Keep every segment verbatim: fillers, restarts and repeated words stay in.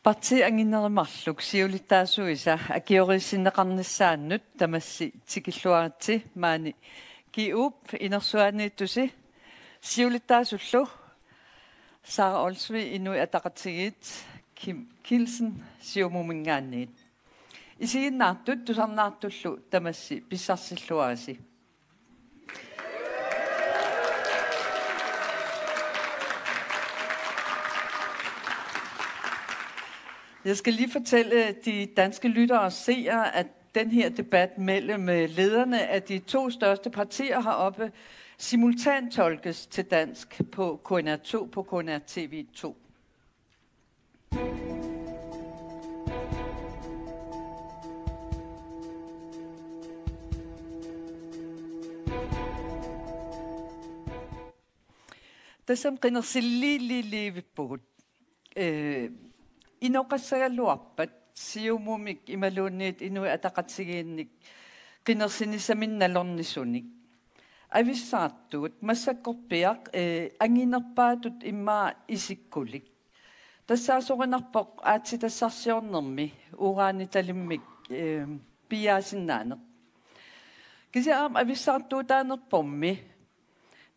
Partiit anginerit marluk siulittaasuisa akioriissinneqarnissaannut tamassi tikilluaritsi. Maani G U-p inersuaniittusi siulittaasullu Sara Olsvig Inuit Ataqatigiit, Kim Kielsen Siumuminngaanniit. Isiginnaartut tusarnaartullu tamassi pissarsilluarisi. Jeg skal lige fortælle de danske lyttere og seere, at den her debat mellem, øh, lederne af de to største partier heroppe simultantolkes til dansk på K N R to, på K N R T V to. Tassami qinersilliiliivippugut. Øh, inoqassagaluarpat Siumumik imaluunniit Inuit Ataqatigiinnik qinersinissaminnut nalornisunik. Avissaartuut massakkorpiaq, øh, anginerpaatut immaqa isikkulik. Tassaasorinarpoq aatsitassarsiornermi uranitalimmik, øh, piiaasinnaaneq. Kisianni aamma avissaartuutaanerpummi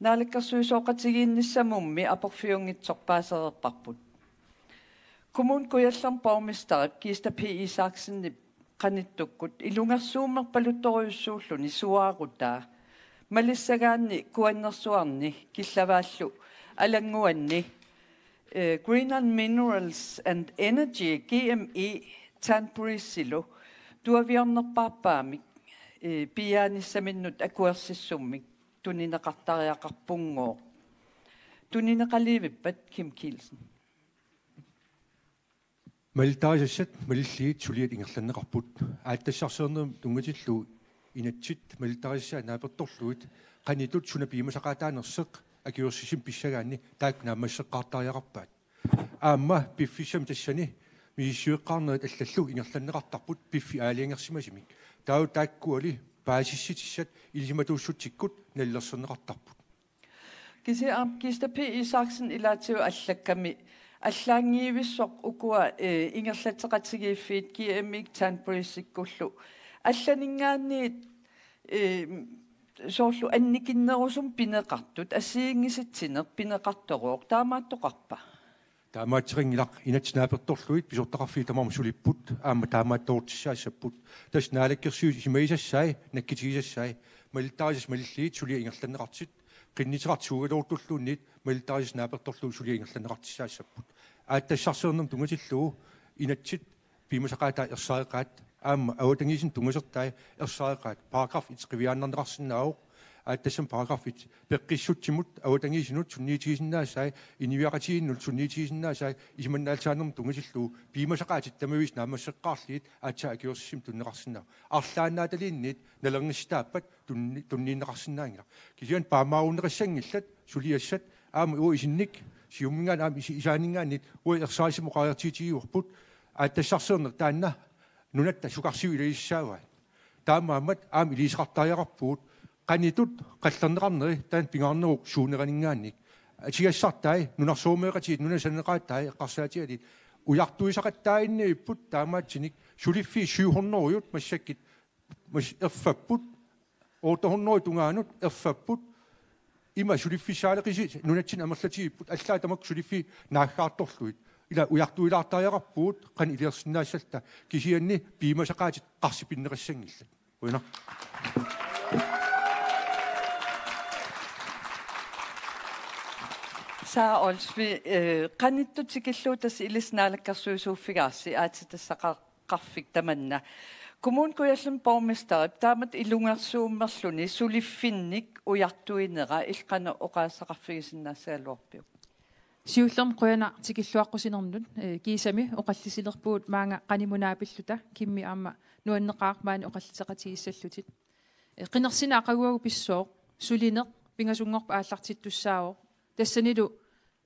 naalakkersuisooqatigiinnissamummi aporfiunngitsoq paasereerparput. Kommune Kujallermi borgmesterip Kista P. Isaksenip qanittukkut ilungersuummerpaluttorujussuulluni suaarutaa malissagaanni kuannersuarni killavaallu alannguanni, øh, Greenland Minerals and Energy, G M E, Tanbreezilu tuaviornerpaarpaamik, øh, piiaanissaminnut akuersissummik tunineqartariaqarpunngooq. Tunineqaliivippat, Kim Kielsen? Malittarisassat malilliit suliat ingerlanneqarput. Aatsitassarsiornermut tunngatillugu inatsit malittarisassai naapertorlugit qanittut suna piumasaqaataanersoq akuersissummik pissagaanni taakku naammasseqqaartariaqarpaat. Aamma piffissami tassani misissueqqaarnerit allallu ingerlanneqartarput piffissap aalajangersimasumik. Taava taakkuali paasissutissat ilisimatuussutsikkut nalilersorneqartarput. Kisianni aamma Kista P. Isaksen ilaatigut allakkami allaanngivissoq ukua, øh, ingerlatseqatigiiffiit G M E Tanbreezikkullu allaninngaanniit, øh, soorlu annikinnerusumik pineqartut assigiinngisatsineq pineqartorooq, taamaattoqarpa? Taamaattoqanngilaq, inatsit naapertorlugit pisortaqarfiit tamarmik sulipput aamma taamaattoortissaassapput. Tassa naalakkersuisut isumagisassai, nakkutigisassai, malittarisassat malilliit suliat ingerlanneqartut, qinnuteqartut suugaluartulluunniit malittarisassat naapertorlugit suliat ingerlanneqartussaassapput. Aatsitassarsiornermut tunngatillugu inatsit piumasaqaatai ersareqaat, aamma avatangiisinut tunngasortai ersareqaat, paragraf et qiviaannarneqarsinnaavoq. Aatsitassami paragraf et peqqissutsimut avatangiisinut sunniutigisinnaasai, inuiaqatigiinnullu sunniutigisinnaasai, isumannaallisaanermut tunngatillugu piumasaqaatit tamaviisa naammasseqqaarlugit aatsaat akuersissummik tunineqarsinnaavoq. Arlaannaataliinniit nalornissutaappat tunni-, tunniunneqarsinnaanngilaq. Kisianni paamaarunneqassanngillat suliassat aamma uagut isinnik Siumuminngaanniit aamma isi-, isaaninngaanniit uagut ersarissumik oqariartuutigiuarput, aatsitassarsiorneq taanna nunatta sukarsiup ilagisassaavai. Taamaammat aamma iliuuseqartariaqarpugut qanittut qallerneqarneri, taanna pingaarneruvoq suuneraninngaanniit. Atugassartai, nunarsuarmioqatigiit, nunat sananeqaatai, eqqarsaatigalugit ujartuisaqattaaginnavipput taamaattunik, suliffiit syv hundrede massakkut mas-, erfapput, otte hundrede tungaanut erfapput, ima suliffissaaleqisut nunatsinni amerlatigipput, allaat tamakku suliffik naaggaartorlugit. Ila ujartuilaartariaqarpugut qanoq iliorsinnaassalluta, kisianni piumasaqaatit qarsipinneqassanngillat. Qujanaq. Sara Olsvig, øh, qanittut tikillugu tassa ilissi naalakkersuisuuffigaarsi aatsitassaqar-, qarfik tamanna. Kommune Kujallermi borgmesterip taamatut ilungersuummerluni suliffinnik ujartuinera illit qanoq oqaaseqarfigisinnaassagaluarpiuk? Siullermik qujanaq tikilluaqqusinernut, øh, kiisami oqallisilerpugut maanga qanimut naapilluta, Kimmi aamma nuanneqaaq maani oqalliseqatigiissallutit. Øh, qinersineq aqaguagu pissooq, sulineq pingasunngorpat aallartittussaavoq. Tassanilu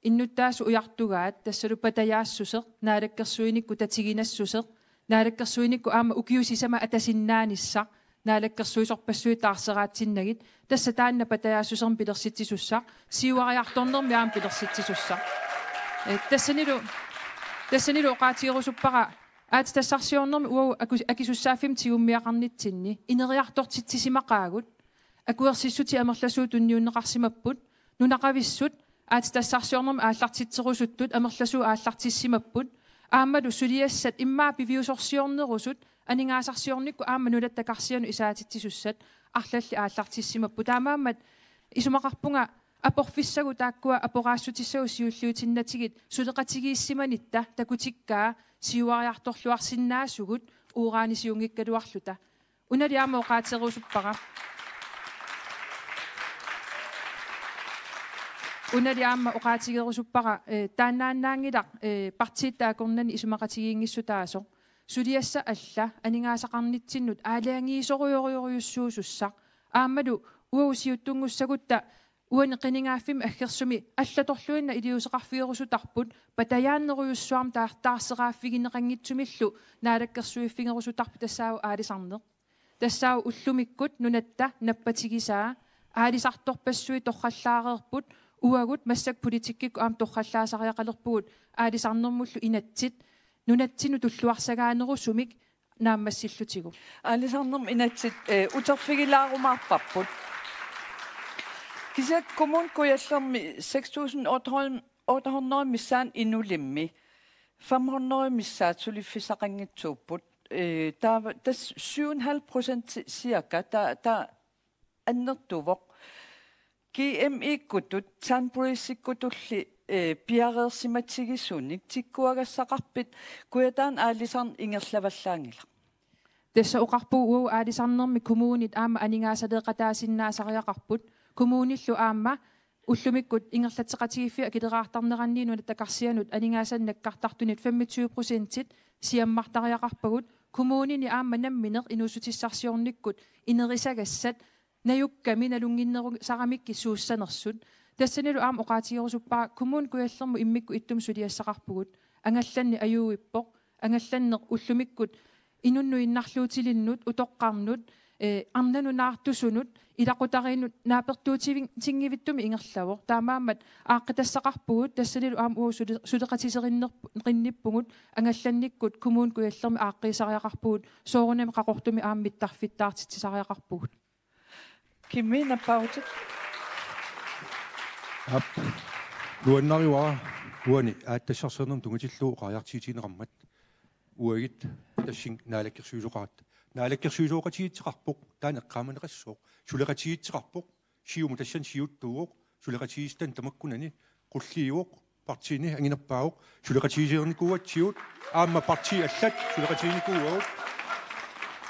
innuttaasut ujartugaat, tassalu patajaassuseq, naalakkersuinikkut tatiginassuseq, naalakkersuinikkut aamma ukiut sisamat atasinnaanissaq, naalakkersuisorpassuit taarseraatsinnagu, tassa taanna patajaassusermik pilersitsisussaq, siuariartornermik aamma pilersitsisussaq. Øh, tassanilu Tassanilu oqaatigerusuppara aatsitassarsiornermi uagut aku-, akisussaaffimmi tigummiaqarnitsinni ineriartortitsisimaqaagut, akuersissutit amerlasuut tunniunneqarsimapput, nunaqavissut aatsitassarsiornermi aallartitserusuttut amerlasuut aallartissimapput, aammalu suliassat immaqa piviusorsiornerusut aningaasarsiornikkut aamma nunatta karsianut isaatitsisussat arlallit aallartissimapput. Taamaammat isumaqarpunga aporfissagut taakkua aporaassutissagut siulliutinnatigit suleqatigiissimanitta takutikkaa siuariartorluarsinnaasugut uranisiunngikkaluarluta. Unali aamma oqaaterusuppara. Unali aamma oqaatigerusuppara, eh, taannaannaanngilaq, eh, partiit akornanni isumaqatigiinngissutaasoq. Suliassat alla aningaasaqarnitsinnut aalajangiisorujorujussuusussaq. Aammalu uagut siuttunngussagutta uani qinigaaffimmi aggersumi allatorluinnaq iliuuseqarfigerusutarput patajaannerujussuarmik taar-, taarseqaaffigineqanngitsumillu naalakkersuiffigerusutarput tassaavoq aalisarneq. Tassaavoq ullumikkut nunatta nappatigisaa aalisartorpassuit torrallaareerput, uagut massakkut politikkikkut aamma torrallaasariaqalerpugut aalisarnermullu inatsit nunatsinnut tulluarsagaanerusumik naammassillutigu. Aalisarnermi inatsit, eh, uterfigilaarumaarparput. Kisianni Kommune Kujallermi seks tusind otte hundrede missaani inulimmi fem hundrede missaat suliffissaqanngitsuupput. Eh, taava tassa syv en halv procent cirka, ta-, ta-, annertuvoq. G M I-kkutut, Tanbreezikkutulli, eh, piareersimatigisunik tikkuagassaqarpit, Kujataani aalisarneq ingerlavallaanngilaq? Tassa oqarpugut uagut aalisarnermi kommunit aamma aningaasaleeqataasinnaasariaqarput. Kommunillu aamma ullumikkut ingerlatseqatigiiffiit akileraartarneranniit nunatta karsianut aningaasanik nakkartartunit femogtyve procentit siammartariaqarpagut. Kommunini aamma nammineq inuussutissarsiornikkut inerisagassat najukkami nalunnginnerusaramikkit suussanersut. Tassanilu aamma oqaatigerusuppara Kommune Kujallermut immikkut ittumik suliassaqarpugut. Angallanneq ajuuippoq. Angallanneq ullumikkut inunnut innarluutilinnut, utoqqarnut, eh, arnanut naartusunut, ilaqutariinnut naapertuutivin-, tinngivittumik ingerlavoq. Taamaammat aaqqitassaqarpugut, tassanilu aamma uagut sule-, suleqatiserinnerp-, -rinnippugut, angallannikkut Kommune Kujallermi aaqqiisariaqarpugut, soorunami Qaqortumi aamma mittarfittaartitsisariaqarpugut. Kimmi, nappaavutit. Aap. Nuannarivara uani aatsitassarsiornermut tunngatillugu oqariartuutigineqarmat. Uagut tassani naalakkersuisooqaratta. Naalakkersuisooqatigiissuteqarpoq, taanna eqqaamaneqassooq. Suleqatigiissuteqarpoq, Siumut tassani siuttuuvoq, suleqatigiissutaanni tamakkunani qulliuvoq, partiini anginerpaavoq, suleqatigisernikuugatsigu, aamma partiit allat suleqatiginikuuagut.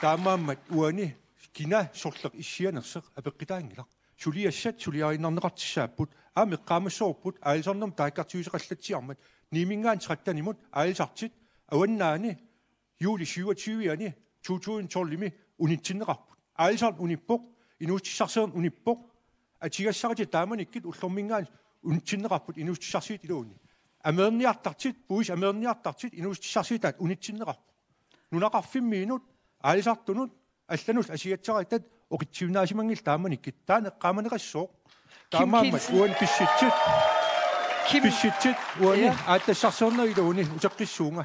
Taamaammat uani kina sorleq issianersoq apeqqutaanngilaq. Suliassat suliariinnarneqartussaapput, aamma eqqaamassavarput aalisarnermut taakkartuisoqallatsiarmat, niiminngaanniit trettenimut aalisartut avannaani juuli syvogtyve-ani to tusind tolv-imi unitsinneqarput. Aalisarneq unippoq, inuussutissarsiorneq unippoq, atugassaratik taamanikkut ullorminngaanniit unitsinneqarput inuussutissarsiutit iluanni. Ameerniartartut, puisit ameerniartartut inuussutissarsiutaat unitsinneqarput. Nunaqarfimmiinut, aalisartunut, allanut asigatsaratta oqitsivinaasimanngillat taamanikkut. Taanna eqqaamaneqassooq. Kim taamaammat Kielsen. Uani pissutsit. Kim. Pissutsit uani. Ja. Aatsitassarsiornerup iluani uteqqissuunga.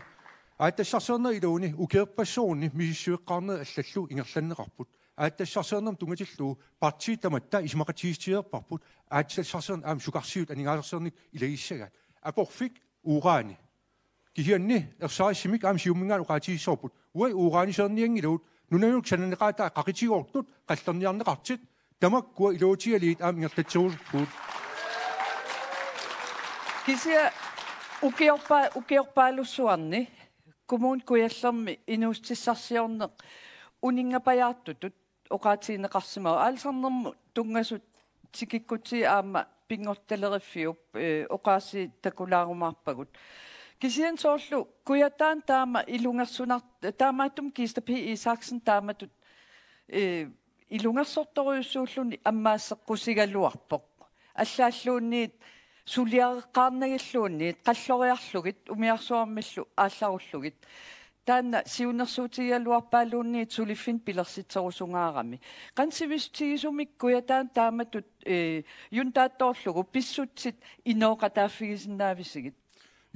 Aatsitassarsiornerup iluani ukiorpassuarni misissueqqaarnerit allallu ingerlanneqarput. Aatsitassarsiornermut tunngatillugu partiit tamatta isumaqatigiissutigereerparput. Aatsitassarsiorneq aamma sukarsiut aningaasarsiornikkut ilagissagaat. Aporfik urani. Kisianni ersarissumik aamma Siumuminngaanniit oqaatigissavarput. Uagut uraniseernianngilagut, nunanut sananeqaataa qaqutigoortut qallerniarneqartut, tamakkua iluatigalugit aamma ingerlatserusuppugut. Kisianni ukiorpa-, ukiorpaalussuarni Kommune Kujallermi inuussutissarsiorneq uninngapajaartutut oqaatigineqarsimavoq, aalisarnermut tunngasut tikikkutsigit aamma pinngortitaleriffiup, eh, oqaasii takulaarumaarpagut. Kisianni soorlu Kujataani taama ilungersunar-, taamaattumik Kista P. Isaksen taamatut, eh, ilungersortorujussuulluni ammaasseqqusigaluarpoq. Allaalluunniit suliareqqaarnagilluunniit qalloriarlugit umiarsuarmillu aallarullugit. Taanna siunnersuutigigaluarpaaluunniit suliffinnik pilersitserusungaarami. Qanoq sivissutigisumik Kujataani taamatut, eh, juntaattoorlugu pissutsit inooqataaffigisinnaavisigit?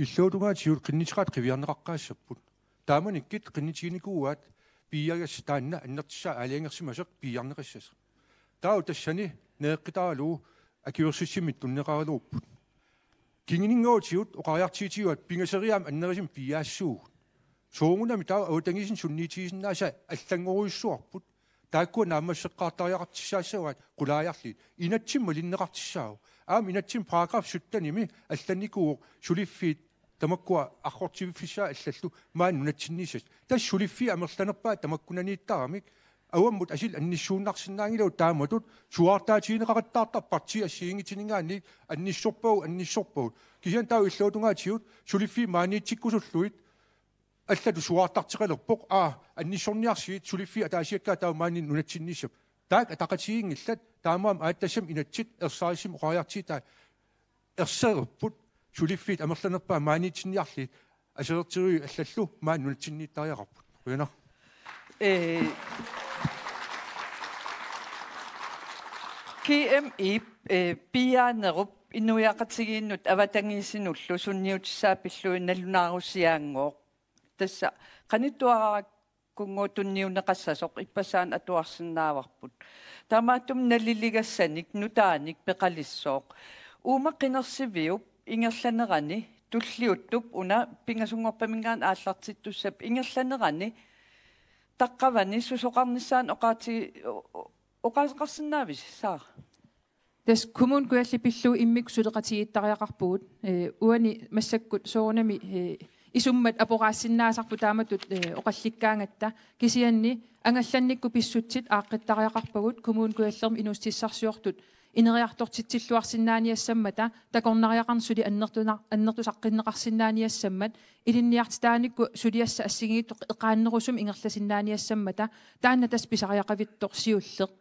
Illuatungaatigut qinnitteraat qiviarneqaqqaassapput. Taamanikkut qinnittiginikuuaat piiagassat taanna annertussusaa aalajangersimasoq piiarneqassasoq. Taava tassani nereqqitaralugu akuersissummik tunniussagaluarput. Kinguninngooqatigut oqariartuutigaat pingasoriaammik annerusumik piiaassaagut. Soorunami taava avatangiisinut sunniitigisinnaasai allanngorujussuarput. Taakkua naammasseqqaartariaqartussaassavaat qulaajarlugit. Inatsimmi malinneqartussaavoq. Aamma inatsimmi paragraf syttenimi allannikuuvoq suliffiit tamakkua arrortiviffissaat allallu maani nunatsinniissaat. Tassa suliffiit amerlanerpaat tamakkunaniittaramik avammut asil annissuunnarsinnaanngilagut taamatut suaartaatigineqaqattaartarpoq partiit assigiinngitsuninngaanniit annissorpagut annissorpagut. Kisianni taava illuatungaatigut suliffiit maaniitsikkusullugit allatut suaartarteqalerpoq, aa, annissorniarsigit suliffiit ataasiakkaat taava maani nunatsinniissapput. Taakku ataqatigiinngillat, taamaammat aatsaat tassami inatsit ersarissumik oqariartuutai ersereerput suliffiit amerlanerpaat maaniitsinniarlugit aserorterui allallu maani nunatsinniittariaqarput. Qujanaq. Ee, G M I, ee, piiaanerup inuiaqatigiinnut avatangiisinullu sunniutissaa pillugit nalunaarusiaanngooq. Tassa qanittuararakkunnguup tunniunneqassasoq ippassaq atuarsinnaavarput. Taamaattumik naliligassanik nutaanik peqalissooq. Uuma qinersiviup ingerlanerani tulliuttup una pingasunngorpaminngaanniit aallartittussap ingerlanerani taqqavani susoqarnissaanut oqaati-, o-, o-, oqaaseqarsinnaavisi, Saara? Tassa Kommune Kujalleq pillugu immikkut suleqatigiittariaqarpugut. Ee, uani massakkut soorunami, ee, isummat aporaassinnaasarput taamatut, ee, oqallikkaangatta. Kisianni angallannikkut pissutsit aaqqittariaqarpagut Kommune Kujallermi inuussutissarsiortut ineriartortitsilluarsinnaaniassammata, takornariaqarneq suli annertuna-, annertusaqqinneqarsinnaaniassammat, ilinniartitaanikkut suliassat assigiinngitsut eqaannerusumik ingerlasinnaaniassammata, taanna tassa pisariaqavittoq siulleq.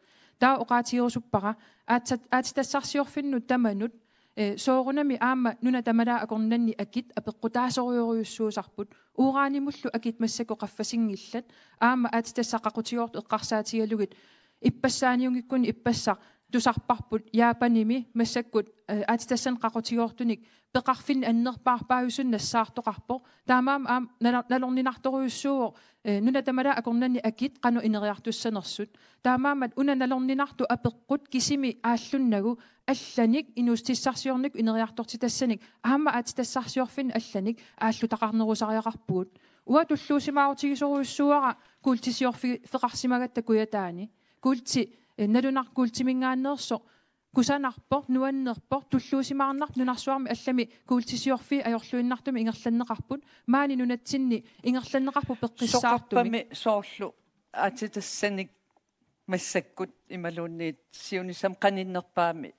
Taava oqaatigerusuppara, aatsa-, aatsitassarsiorfinnut tamanut, ee, soorunami aamma nunat tamalaat akornanni akit apeqqutaasorujorujussuusarput, uranimullu akit massakkut qaffasinngillat, aamma aatsitassat qaqutigoortut eqqarsaatigalugit, ippassaaniunngikkunik ippassaq tusarparput Japanimi massakkut, ee, aatsitassanik qaqutigoortunik peqarfinnik annerpaarpaajusunut nassaartoqarpoq. Taamaammat aamma nalo-, nalorninartorujussuuvoq, ee, nunat tamalaat akornanni akit qanoq ineriartussanersut. Taamaammat una nalorninartut apeqqut kisimi aallunnagu allanik inuussutissarsiornikkut ineriartortitassanik aamma aatsitassarsiorfinnut allanik aallutaqarnerusariaqarpugut. Uanga tulluusimaarutigisorujussuuara kuultisiorfi-, -feqarsimagatta Kujataani. Kuulti, ee, nalunaq kuultiminngaanneersoq kusanarpoq, nuannerpoq, tulluusimaarnarpoq nunarsuarmi allami kuultisiorfiit ajorluinnartumik ingerlanneqarput, maani nunatsinni ingerlanneqarput peqqissaartumik. Soqarpami soorlu aatsitassanik massakkut imaluunniit siunissami qaninnerpaami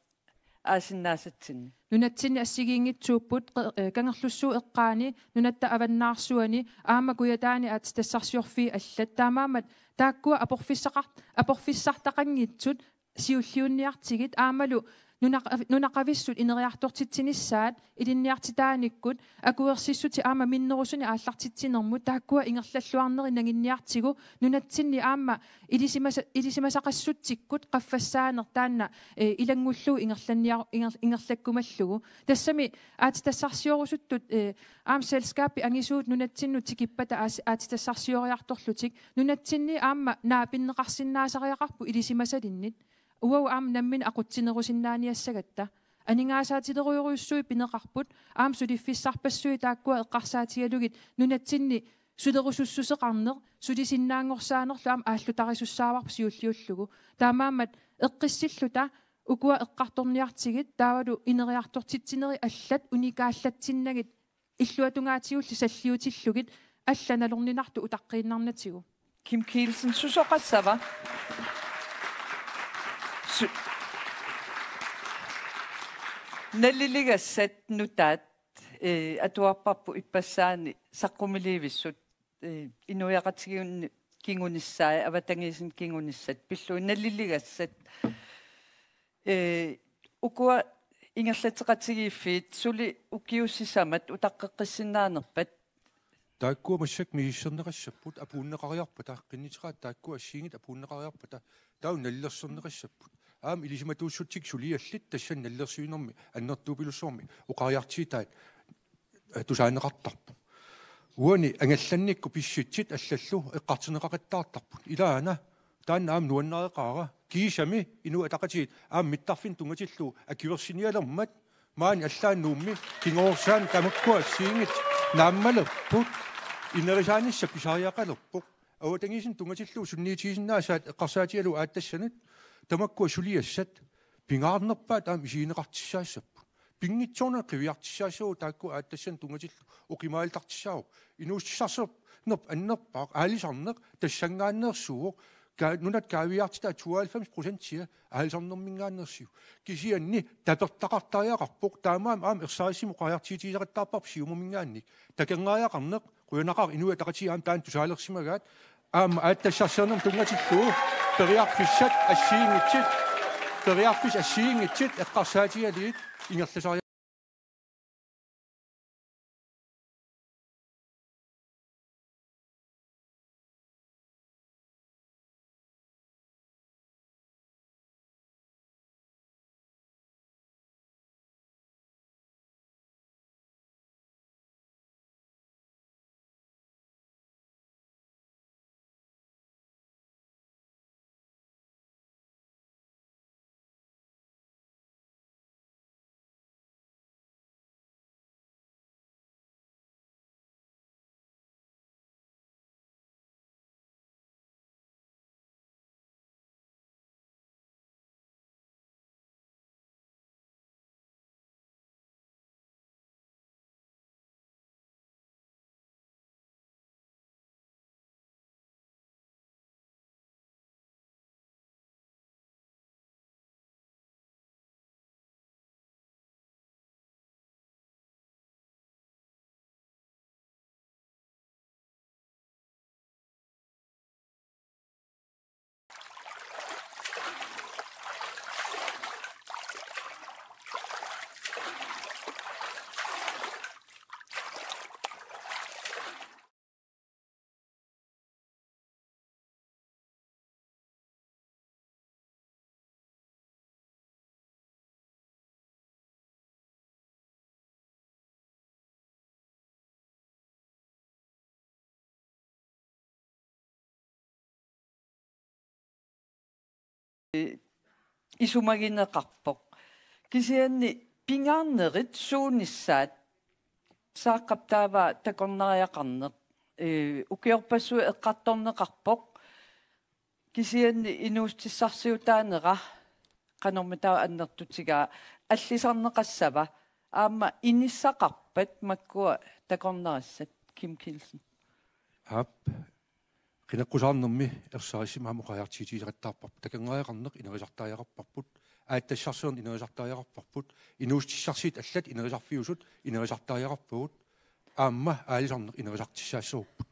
aasinnaasatsinni? Nunatsinni assigiinngitsuupput, qe-, ee, Kangerlussuup eqqaani, nunatta avannaarsuani, aamma Kujataani aatsitassarsiorfiit allat. Taamaammat taakkua aporfissaqart-, aporfissartaqanngitsut siulliunniartigit aammalu nunaq-, nunaqavissut ineriartortitsinissaat ilinniartitaanikkut akuersissutit aamma minnerusunik aallartitsinermut taakkua ingerlalluarneri nanginniartigu nunatsinni aamma ilisimasa-, ilisimasaqassutsikkut qaffassaaneq taanna, ee, ilanngullugu ingerlanniar-, inger-, ingerlakkumallugu. Tassami aatsitassarsiorusuttut, ee, aamma selskabit angisuut nunatsinnut tikippata aas-, aatsitassarsioriartorlutik nunatsinni aamma naapinneqarsinnaasariaqarput ilisimasalinnit. Uagut aamma nammineq aqutsinerusinnaaniassagatta. Aningaasaatilerujorujussuit pineqarput, aamma suliffissarpassuit taakkua eqqarsaatigalugit nunatsinni sulerusussuseqarneq, sulisinnaanngorsaanerlu aamma aallutarisussaavara siulliullugu. Taamaammat eqqissilluta ukua eqqartorniartigit taavalu ineriartortitsinerit allat unikaallatsinnagit illuatungaatigulli salliutillugit allat nalorninartut utaqqiinnarnatigut. Kim Kielsen, susoqassava? Su-, naliligassat nutaat, ee, atuarparput ippassaani saqqumiliivissut, ee, inuiaqatigiinni kingunissaat, avatangiisinut kingunissat, pillugit naliligassat, ee, ukua ingerlateqatigiiffiit suli ukiut sisamat utaqqeqqissinnaanerpat? Taakkua massakkut misissorneqassapput, apuunneqariarpata, qinniteraat taakkua assigiinngitsut apuunneqariarpata, taava nalilersorneqassapput. Aamma ilisimatuussutsikkut suliallit tassani nalilersuinermi annertuupilussuarmi oqariartuutaat eh, tusaaneqartarpoq. Uani angallannikkut pissutsit allallu eqqartorneqaqattaartarput. Ilaana taanna aamma nuannareqaara. Kiisami Inuit Ataqatigiit aamma mittarfinnut tunngatillugu akuersinialermat maani allaat Nuummi kingorsaani tamakkua assigiinngitsut naammalerput, inerisaanissaq pisariaqalerpoq. Avatangiisinut tunngatillugu sunniitigisinnaasaat eqqarsaatigalugu aattassanut tamakkua suliassat pingaarnerpaat aamma isigineqartussaassapput. Pinngitsoornani qiviartussaassavagut taakku aattassanut tunngatillugu oqimaalitartussaavoq. Inuussutissarsiornerput annerpaaq, aalisarneq tassanngaanneersuuvoq, ka-, nunat kaaviiaartitaat tooghalvfems procentia aalisarnerminngaanneersiuk. Kisianni tapertaqartariaqarpoq, taamaammat aamma ersarissumik oqariartuutigisaqattaarparput Siumuminngaanniit. Takornariaqarneq, qujanaqaaq Inuit Ataqatigiit aamma taanna tusaalersimagaat, aamma aatsitassarsiornermut tunngatillugu periarfissat assigiinngitsut, periarfissat assigiinngitsut eqqarsaatigalugit ingerlasariaqarpoq. Isumagineqarpoq. Kisianni pingaarnerit suunissaat? Saaqqap taava takornariaqarneq. Ee, ukiorpassuit eqqartorneqarpoq. Kisianni inuussutissarsiutaanera qanormitaava annertutigaa, allisarneqassava? Aamma inissaqarpat makkua takornarissat, Kim Kielsen? Aap. Qineqqusaarnermi ersarissumik aamma oqariartuutigisaqattaarparput. Takornariaqarneq inerisartariaqarparput. Aatsitassarsiorneq inerisartariaqarparput. Inuussutissarsiutit allat inerisarfiusut inerisartariaqarpagut. Aamma aalisarneq inerisartussaassavagut.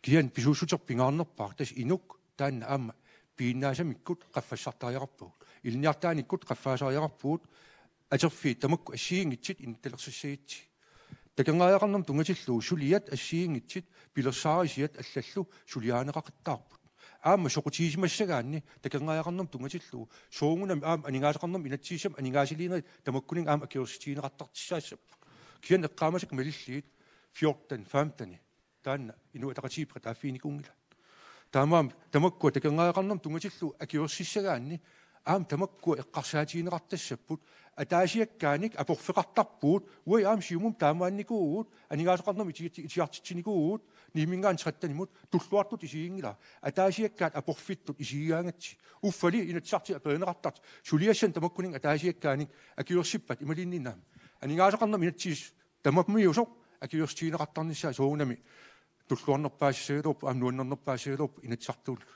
Kisianni pisuussuterput pingaarnerpaaq tassa inuk taanna aamma piginnaasamikkut qaffassartariaqarpagut. Ilinniartaanikkut qaffaasariaqarpugut, atorfiit tamakku assigiinngitsut inuttalersussagutsigit. Takornariaqarnermut tunngatillugu suliat assigiinngitsut pilersaarusiat allallu suliarineqaqattaarput. Aamma soqutigisimassagaanni takornariaqarnermut tunngatillugu soorunami aamma aningaasaqarnermut inatsisissamut aningaasaliinerit tamakkuninnga aamma akuersissutigineqartartussaassapput. Kisianni eqqaamasakka malillugit fjorten, femten. Taanna Inuit Ataqatigiit peqataaffiginikuunngilaat. Taamaammat tamakkua takornariaqarnermut tunngatillugu akuersissagaanni aamma tamakkua eqqarsaatigineqartassapput. Ataasiakkaanik aporfeqartarpugut, uagut aamma Siumumi taamaannikuuvugut, aningaasaqarnermut iti-, iti-, itigartitsinikuuvugut, Nuumminngaanniit trettenimut, tulluartutut isiginngilara. Ataasiakkaat aporfittut isigigaangatsigit. Uffali Inatsisartuni aperineqartartoq suliassanik tamakkuninnga ataasiakkaanik akuersippat imaluunniit aamma. Aningaasaqarnermut inatsisis tamarmiusoq akuersissutigineqartarnissaa soorunami tulluarnerpaassagigaluarpoq, aamma nuannernerpaassagigaluarpoq Inatsisartullu.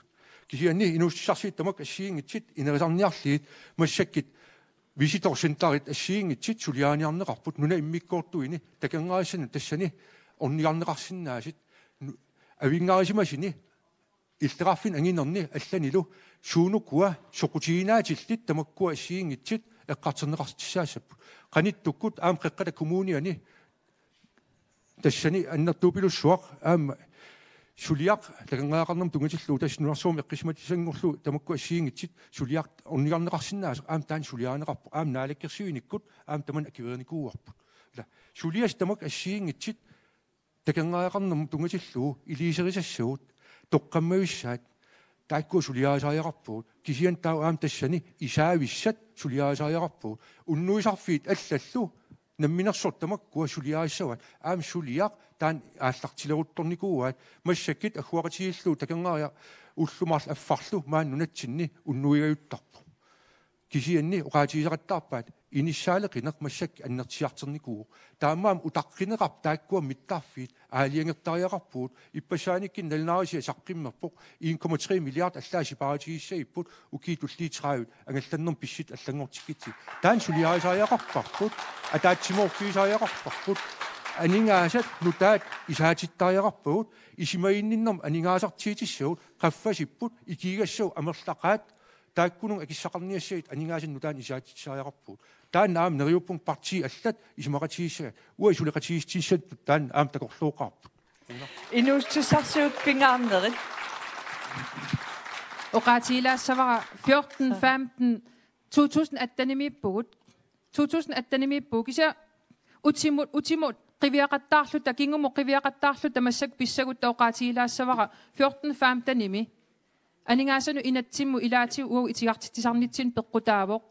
Kisianni inuussutissarsiutit tamakku assigiinngitsut inerisarniarlugit massakkut visitorcenterit assigiinngitsut suliariniarneqarput nunap immikkoortuini takornarissannut tassani ornigarneqarsinnaasut nu-, avinngarusimasuni illoqarfinni anginerni allanilu suunukua soqutiginaatillugit tamakkua assigiinngitsut eqqartorneqartussaassapput. Qanittukkut aamma Qeqqata Kommuniani tassani annertuupilussuaq aamma suliaq takornariaqarnermut tunngatillugu tassa nunarsuarmi eqqissimatissanngorlugu tamakku assigiinngitsut suliaq ornigarneqarsinnaasoq aamma taanna suliarineqarpoq aamma naalakkersuinikkut aamma tamanna akuerinikuuarput. Ila Suliassat tamakku assigiinngitsut takornariaqarnermut tunngatillugu iliuuserisassagut, toqqammavissaat, taakkua suliarisariaqarpagut, kisianni taava aamma tassani isaavissat suliarisariaqarpagut, unnuisarfiit allallu namminersortut tamakkua suliarissavaat, aamma suliaq taanna aallartileruttornikuuaat, massakkut agguaqatigiillu takornariaq ullut marluk affarlu maani nunatsinni unnuigajuttarpoq. Kisianni oqaatigisaqattaarpaat inissaaleqineq massakkut annertusarnikuuvoq. Taamaammat utaqqineqarput taakkua mittarfiit aalajangertariaqarpugut, ippassaanikkut nalunaarisiaq saqqummerpoq, en komma tre milliard allaat sipaarutigissagipput ukiut tulliit tredive angallannermut pissutsit allanngortikkutsigit. Taanna suliarisariaqarparput, ataatsimoorfigisariaqarparput, aningaasat nutaat isaatittariaqarpagut, isumaginninnermut aningaasartuutissagut, qaffasipput, ikiugassagut amerlaqaat, taakkununnga akissaqarniassagit aningaasanik nutaanik isaatitsisariaqarpugut. Taanna aamma neriuppunga partiit allat isumaqatigiissagipput. Uagut suleqatigiissutissatut taanna aamma takorlooqaarput. Inuussutissarsiutit pingaarnerit. Oqaatigilaassavara fjorten, femten, to tusind attenimiippugut. To tusind attenimiippugut. Kisianni utimut, utimut qiviaqattaarluta, kingumut qiviaqattaarluta massakkut pissagutta oqaatigilaassavara fjorten femtenimi. Aningaasanut inatsimmut ilaatigut uagut itigartitsisarnitsinnut peqqutaavoq.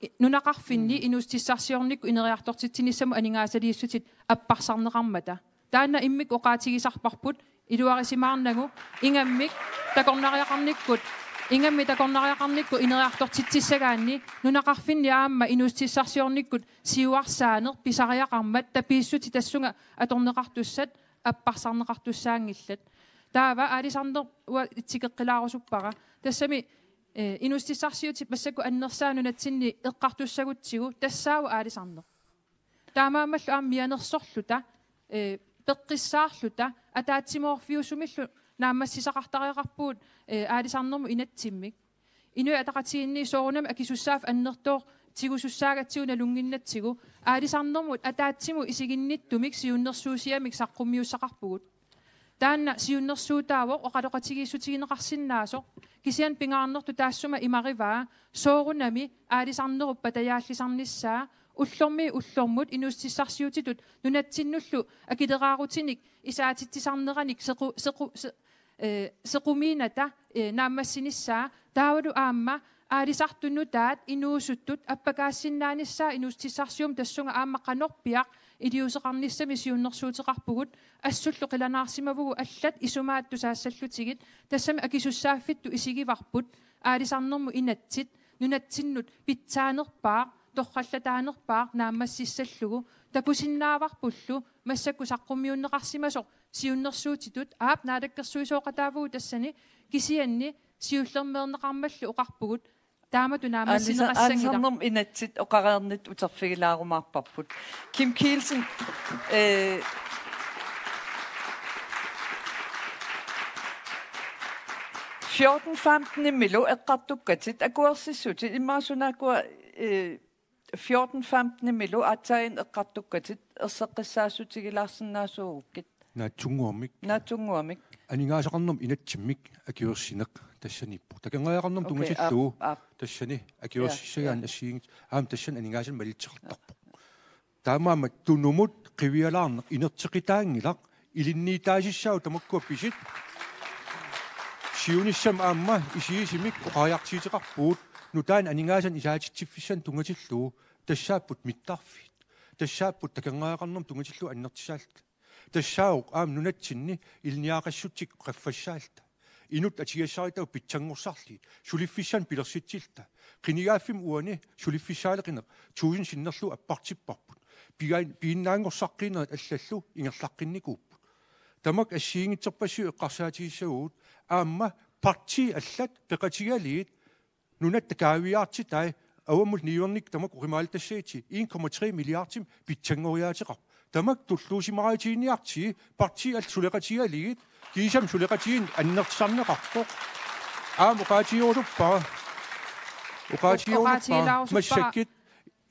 I-, nunaqarfinni inuussutissarsiornikkut ineriartortitsinissamut aningaasaliissutit apparsarneqarmata. Taanna immikkut oqaatigisarparput, iluarisimaarnagu, ingammik takornariaqarnikkut, ingammik takornariaqarnikkut ineriartortitsissagaanni nunaqarfinni aamma inuussutissarsiornikkut siuarsaaneq pisariaqarmat tapiissutit tassunga atorneqartussat apparsarneqartussaanngillat. Taava aalisarneq uanga itseqqilaarusuppara. Tassami, eh, inuussutissarsiutit massakkut annersaat nunatsinni eqqartussagutsigu tassaavoq aalisarneq. Taamaammallu aamma mianersorluta, eh, peqqissaarluta, ataatsimoorfiusumillu naammassisaqartariaqarpugut, eh, aalisarnermut inatsimmik. Inuit Ataqatigiinni soorunami akisussaaffik annertooq tigusussaagatsigu nalunnginnatsigu, aalisarnermut ataatsimut isiginnittumik siunnersuusiamik saqqummiussaqarpugut. Taanna siunnersuutaavoq oqaloqatigiissutigineqarsinnaasoq, kisianni pingaarnertut taassuma imarivaa soorunami aalisarnerup patajaallisarnissaa, ullormiit ullormut inuussutissarsiutitut nunatsinnullu akileraarutinik isaatitsisarneranik sequ-, sequ-, se-, eh, sequmiinata, eh, naammassinissaa, taavalu aamma aalisartut nutaat inuusuttut appakaassinnaanissaa inuussutissarsiummut tassunga aamma qanorpiaq iliuuseqarnissamik siunnersuuteqarpugut, assullu qilanaarsimavugut allat isumaat tusaassallutigit, tassami akisussaaffittut isigivarput, aalisarnermut inatsit, nunatsinnut pitsaanerpaaq, torrallataanerpaaq naammassissallugu, takusinnaavarpullu massakkut saqqummiunneqarsimasoq siunnersuutitut, aap, naalakkersuisooqataavugut tassani, kisianni siullermeerneqarmalli oqarpugut, taamatut naammassineqassanngilaq. Aalisarnermut inatsit oqareernittut uterfigilaarumaarparput. Kim Kielsen, eh, fjorten femtenimilu eqqartukkatit akuersissutit immaqa suna akua, eh, fjorten femtenimilu aatsaat eqqartukkatit erseqqissaassutigilaasinnaasuugukkit. Naatsunnguamik. Naatsunnguamik. Aningaasaqarnermut inatsimmik akuersineq tassaniippoq. Takornariaqarnermut, okay, tungatillugu, aap, aap, tassani akuersissagaanni, ja, assigiinngitsut. Aamma tassani aningaasanik malitseqartarpoq. Taamaammat tunumut qivialaarneq inerteqitaanngilaq, ilinniutaasissaavoq tamakkua pisut. Siunissami aamma isigisumik oqariartuuteqarpugut nutaanik aningaasanik isaatitsiffissanik tunngatillugu, tassaapput mittarfiit. Tassaapput takornariaqarnermut tunngatillugu annertusaalluta. Tassaavoq aamma nunatsinni ilinniagaqassutsikkut qaffassaalluta. Inuk atugassaritavut pitsanngorsarlugit, suliffissanik pilersitsilluta. Qinigaaffimmi uani suliffissaaleqineq tusind sinnerlugu appartipparput. Piga-, piginnaanngorsaqqiinerit allallu ingerlaqqinnikuupput. Tamakku assigiinngitsorpassuit eqqarsaatigissagutsigu, aamma partiit allat peqatigalugit nunatta kaaviiaartitai avammut niuernikkut tamakku oqimaalutassagutsigit en komma tre milliardimik pitsanngoriaateqarput. Tamakku tulluusimaarutiginniartigit, partiit allat suleqatigalugit, kiisami suleqatigiinneq annertusarneqarpoq. Aamma oqaatigerusuppara. Oqaatigerusuppara. Oqaatigilaarusuppara. Massakkut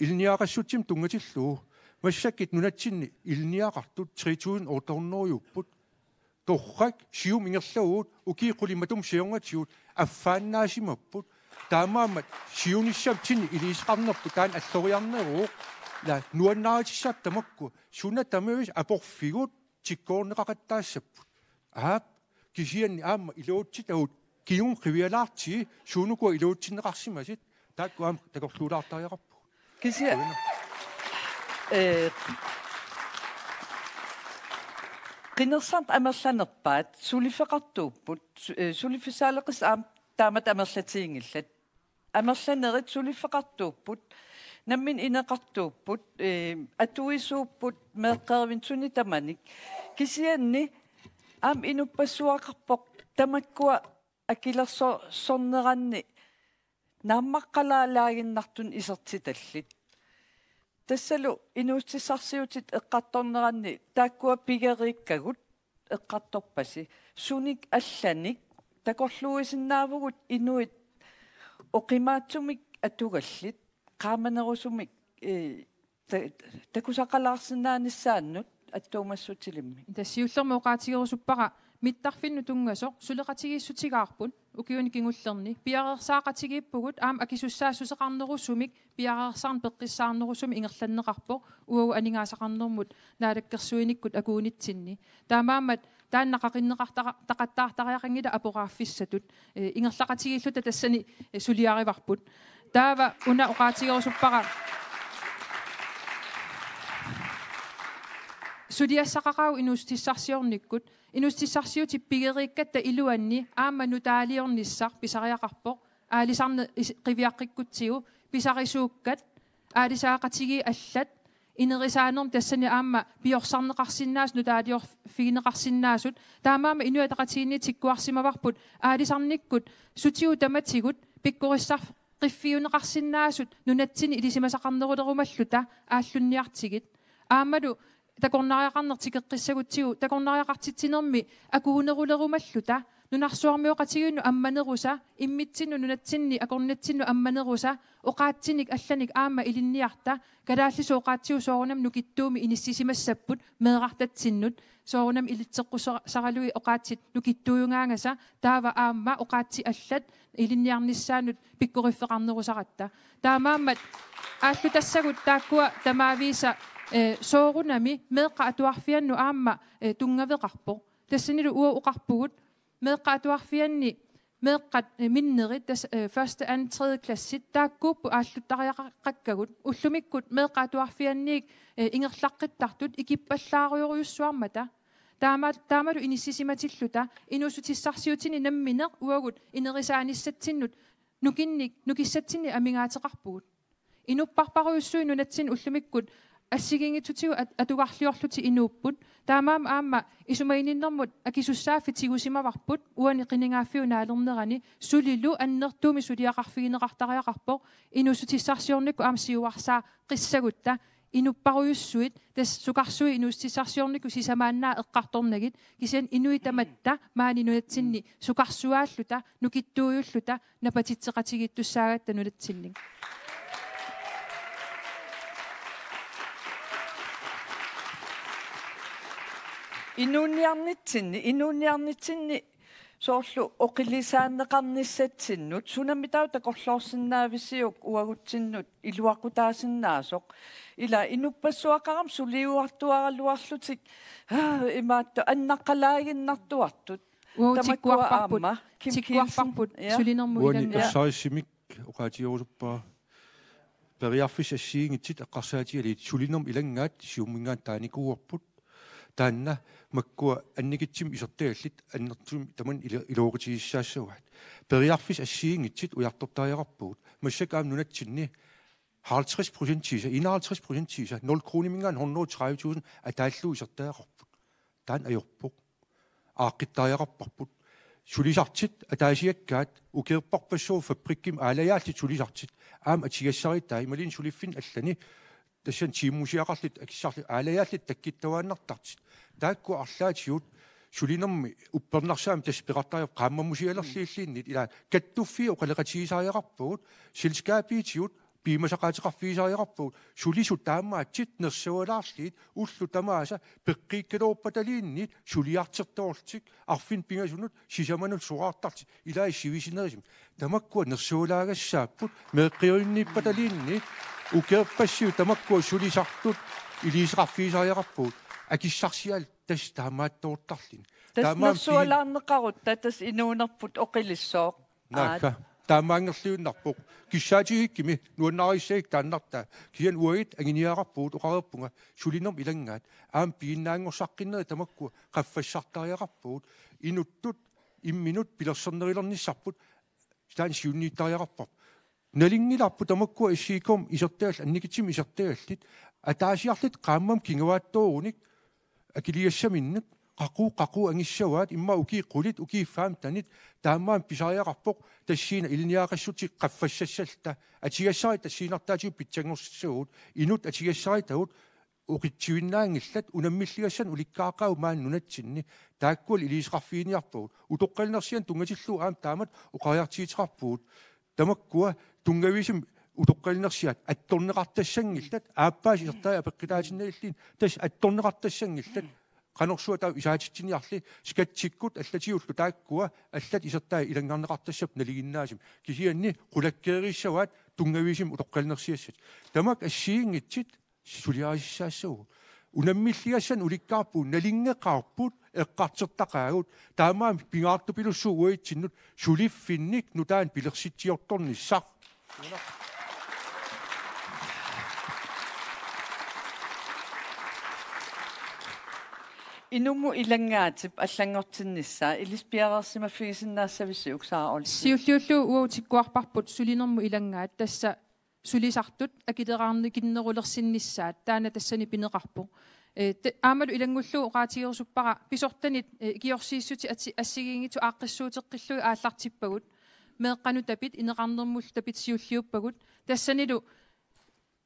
ilinniagaqassutsimut tunngatillugu. Massakkut nunatsinni ilinniagaqartut tre tusind otte hundrediupput. Torrak, siumut ingerlavugut, ukiut qulit matuma siornatigut, affaannaasimapput. Taamaammat siunissami tini iliuuseqarnerput taanna alloriarneruvoq. Ila nuannaarutissat tamakku. Suna tamarmi aporfigut tikkoorneqaqattaassapput. Aap, kisianni aamma iluutsitagut kingun qivialaartigi suunukua iluutsinneqarsimasut, taakku aamma takorluulaartariaqarpugut. Kisia-, ee, qinersisartut amerlanerpaat, suliffeqartuupput, su-, ee, suliffissaaleqissat aamma taamatut amerlatiginngillat. Amerlanerit suliffeqartuupput, nammineq ineqartuupput, ee, atuisuupput, meeqqerivinnik suni tamanik. Kisianni aamma inuppassuaqarpoq tamakkua akilerso-, -sorneranni naammaqqalaalaaginnartunik isertitallit. Tassalu inuussutissarsiutit eqqartorneranni taakkua pigeriikkagut eqqartorpasi. Sunik allanik takorluuisinnaavugut inuit oqimaatsumik atugallit, qaamanerusumik, ee, ta-, takusaqalaarsinnaanissaannut attuumassutilimmi. Tassa siullermik oqaatigerusuppara mittarfinnut tunngasoq suleqatigiissutigaarput ukiuni kingullerni. Piareersaaqatigiippugut aamma akisussaassuseqarnerusumik, piareersarneq peqqissaarnerusumik ingerlanneqarpoq uagut aningaasaqarnermut naalakkersuinikkut akuunitsinni. Taamaammat taanna qaqinneqartara-, -taqattaartariaqanngilaq aporaaffissatut. Ee, ingerlaqatigiilluta tassani, ee, suliarivarput. Taava una oqaatigerusuppara suliassaqaqaagut inuussutissarsiornikkut. Inuussutissarsiutit pigeriikkatta iluanni aamma nutaaliornissaq pisariaqarpoq. Aalisarneq is-, qiviaqqikkutsigu, pisarisuukkat, aalisaaqatigiit allat, inerisaanermi tassani aamma piorsarneqarsinnaasut, nutaaliorfigineqarsinnaasut, taamaammat Inuit Ataqatigiinni tikkuarsimavarput aalisarnikkut sutigut tamatigut pikkorissarfiffigineqarsinnaasut nunatsinni ilisimasaqarnerulerumalluta aallunniartigit. Aammalu takornariaqarneq tikeqqissagutsigu, takornariaqartitsinermi akuunerulerumalluta, nunarsuarmioqatigiinnut ammanerusa, immitsinnut nunatsinni akornatsinnut ammanerusa, oqaatsinik allanik aamma ilinniarta, kalaallisut oqaatsigut soorunami nukittuumik inissisimassapput meerartatsinnut, soorunami ilitseqqussaraluit oqaatsit nukittuujugaangasa, taava aamma oqaatsit allat ilinniarnissaannut pikkoriffeqarnerusaratta. Taamaammat aallutassagut taakkua tamaavisa, eh, soorunami meeqqat atuarfiannut aamma, eh, tunngaveqarpoq. Tassanilu uagut oqarpugut, meeqqat atuarfianni, meeqqat, eh, minnerit, tas-, eh, første, anden, tredje klassit, taakkuupput aalluttariaqakkagut. Ullumikkut meeqqat atuarfianniit, eh, ingerlaqqittartut ikippallaarujorujussuarmata. Taama-, taamalu inissisimatilluta inuussutissarsiutini nammineq uagut inerisaaniassatsinnut nukinnik, nukissatsinnik amigaateqarpugut. Inupparparujussuit nunatsinni ullumikkut assigiinngitsutigut at-, atugarliorlutik inuupput. Taamaammat aamma isumaginninnermut akisussaaffik tigusimavarput uani qinigaaffiup naalernerani, sulilu annertuumik suliaqarfigineqartariaqarpoq inuussutissarsiornikkut aamma siuarsaaqissagutta. Inupparujussuit, tassa sukarsuit inuussutissarsiornikkut sisamaannaat eqqartornagit, kisianni inuit tamatta maani nunatsinni sukarsuaalluta, nukittuujulluta, napatitseqatigiittussaagatta nunatsinnik. Inuuniarnitsinni, inuuniarnitsinni soorlu oqilisaaneqarnissatsinnut, sunamitaava takorloorsinnaavisiuk uagutsinnut iluaqutaasinnaasoq? Ila inuppassuaqarami suliuartuaraluarlutik, aa, imaattoq annaqqalaaginnartuartut. Uagut tamakkua tikkuarparput, aamma. Kim Kielsen. Tikkuarparput, ja. Sulinermut. Uani ilannguaq. Ersarissimik oqaatigerusuppara. Periarfissat assigiinngitsut eqqarsaatigalugit sulinermut ilanngaat Siumuminngaanniit taanikuuarput. Taanna makkua annikitsumik isertagallit annertuumik tamanna ilo-, iluaqutigiissaassavaat. Periarfissat assigiinngitsut ujartortariaqarpagut. Massakkut aamma nunatsinni halvtreds procentiisa, enoghalvtreds procentiisa, nul kroniminngaanniit hundrede og tredive tusind ataallugu isertariaqarput. Taanna ajorpoq. Aaqqittariaqarparput. Sulisartut ataasiakkaat ukiorpassuit fabrikkimi aalajaallutik sulisartut. Aamma atugassaritai imaluunniit suliffinni allani tassani tiimusiaqarlutik akissarlutik aalajaallutik takkuttagaannartartut. Taakku arlaatigut sulinermi uppernarsaammi tassa peqartariaqarpoq qaammamusialerlutilluunniit, ila kattuffiit oqaloqatigisariaqarpagut selskabiutigut piumasaqaateqarfigisariaqarpagut, sulisut taamaatsit nersualaarlugit ullut tamaasa peqqiikkaluarpataluunniit suliartortoorlutik arfineq-pingasunut sisamanut soraartarlutik ilaat sivisunerusumik. Tamakkua nersualaagassaapput, meeqqerivinniippataluunniit ukiorpassuit tamakkua sulisartut iliuuseqarfigisariaqarpagut, akissarsiaalluni tassa taamaattoortarluni. Tassa taamaammat nersualaarneqarutta tassa inuunerput oqilissooq. Naagga. Aat. Taamaannerluinnarpoq. Kissaatigigukkimi nuannarissagikka taannartaa. Kisianni uagut anguniagaqarpugut, oqareerpunga sulinermut ilanngaat. Aamma piginnaanngorsaqqinnerit tamakkua qaffassartariaqarpagut. Inuttut imminut pilersornerulernissarput taanna siunniuttariaqarparput. Nalunngilarput tamakkua S I K-mi isertagallit, annikitsumik isertagallit, ataasiarlutik qaammammut kinguaattoorunik akiligassaminnut, qaqugu, qaqugu angissavaat, immaqa ukiut qulit, ukiut femtenit, taamaammat pisariaqarpoq tassani ilinniagaqassutsit qaffassassalluta, atugassarit tassiinnartaatigut pitsanngorsassagut, inuttut atugassaritavut oqitsuinnaanngillat, unammilligassanik ulikkaaqaagut maani nunatsinni, taakkualu iliuuseqarfiginiarpagut. Utoqqalinersianik tunngatillugu aamma taamatut oqariartuuteqarpugut. Tamakkua tunngaviusumik utoqqalinersiat attorneqartassanngillat, aappaasut isertarit apeqqutaatinnagilluunniit tassa attorneqartassanngillat. Qanorsuaq taava isaatitsiniarli, skatsikkut allatigullu taakkua allat isertarit ilanngarneqartassapput nalinginnaasumik. Kisianni qulakkeerissavaat tunngaviusumik utoqqalinersiassat. Tamakku assigiinngitsut suliarissaassagut. Unammilligassanik ulikkaarpugut, nalunngeqaarput, eqqartortaqaagut, taamaammat pingaartupilussuuvoq uatsinnut suliffinnik nutaanik pilersitsiortornissaq. Inummut ilanngaatip allanngortinnissaa, ilissi piareersimaffigisinnaassavisiuk, Sara Olsen? Siulliullugu uagut tikkuarparput sulinermut ilanngaat, tassa sulisartut akileraarnikinnerulersinnissaat, taanna tassani pineqarpoq. Ee, te-, aammalu ilanngullugu oqaatigerusuppara pisortanit, ee, ikiorsiissutit ati-, assigiinngitsut aaqqissuuteqqillugit aallartippagut. Meeqqanut tapit, ineqarnermullu tapit siulliuppagut. Tassanilu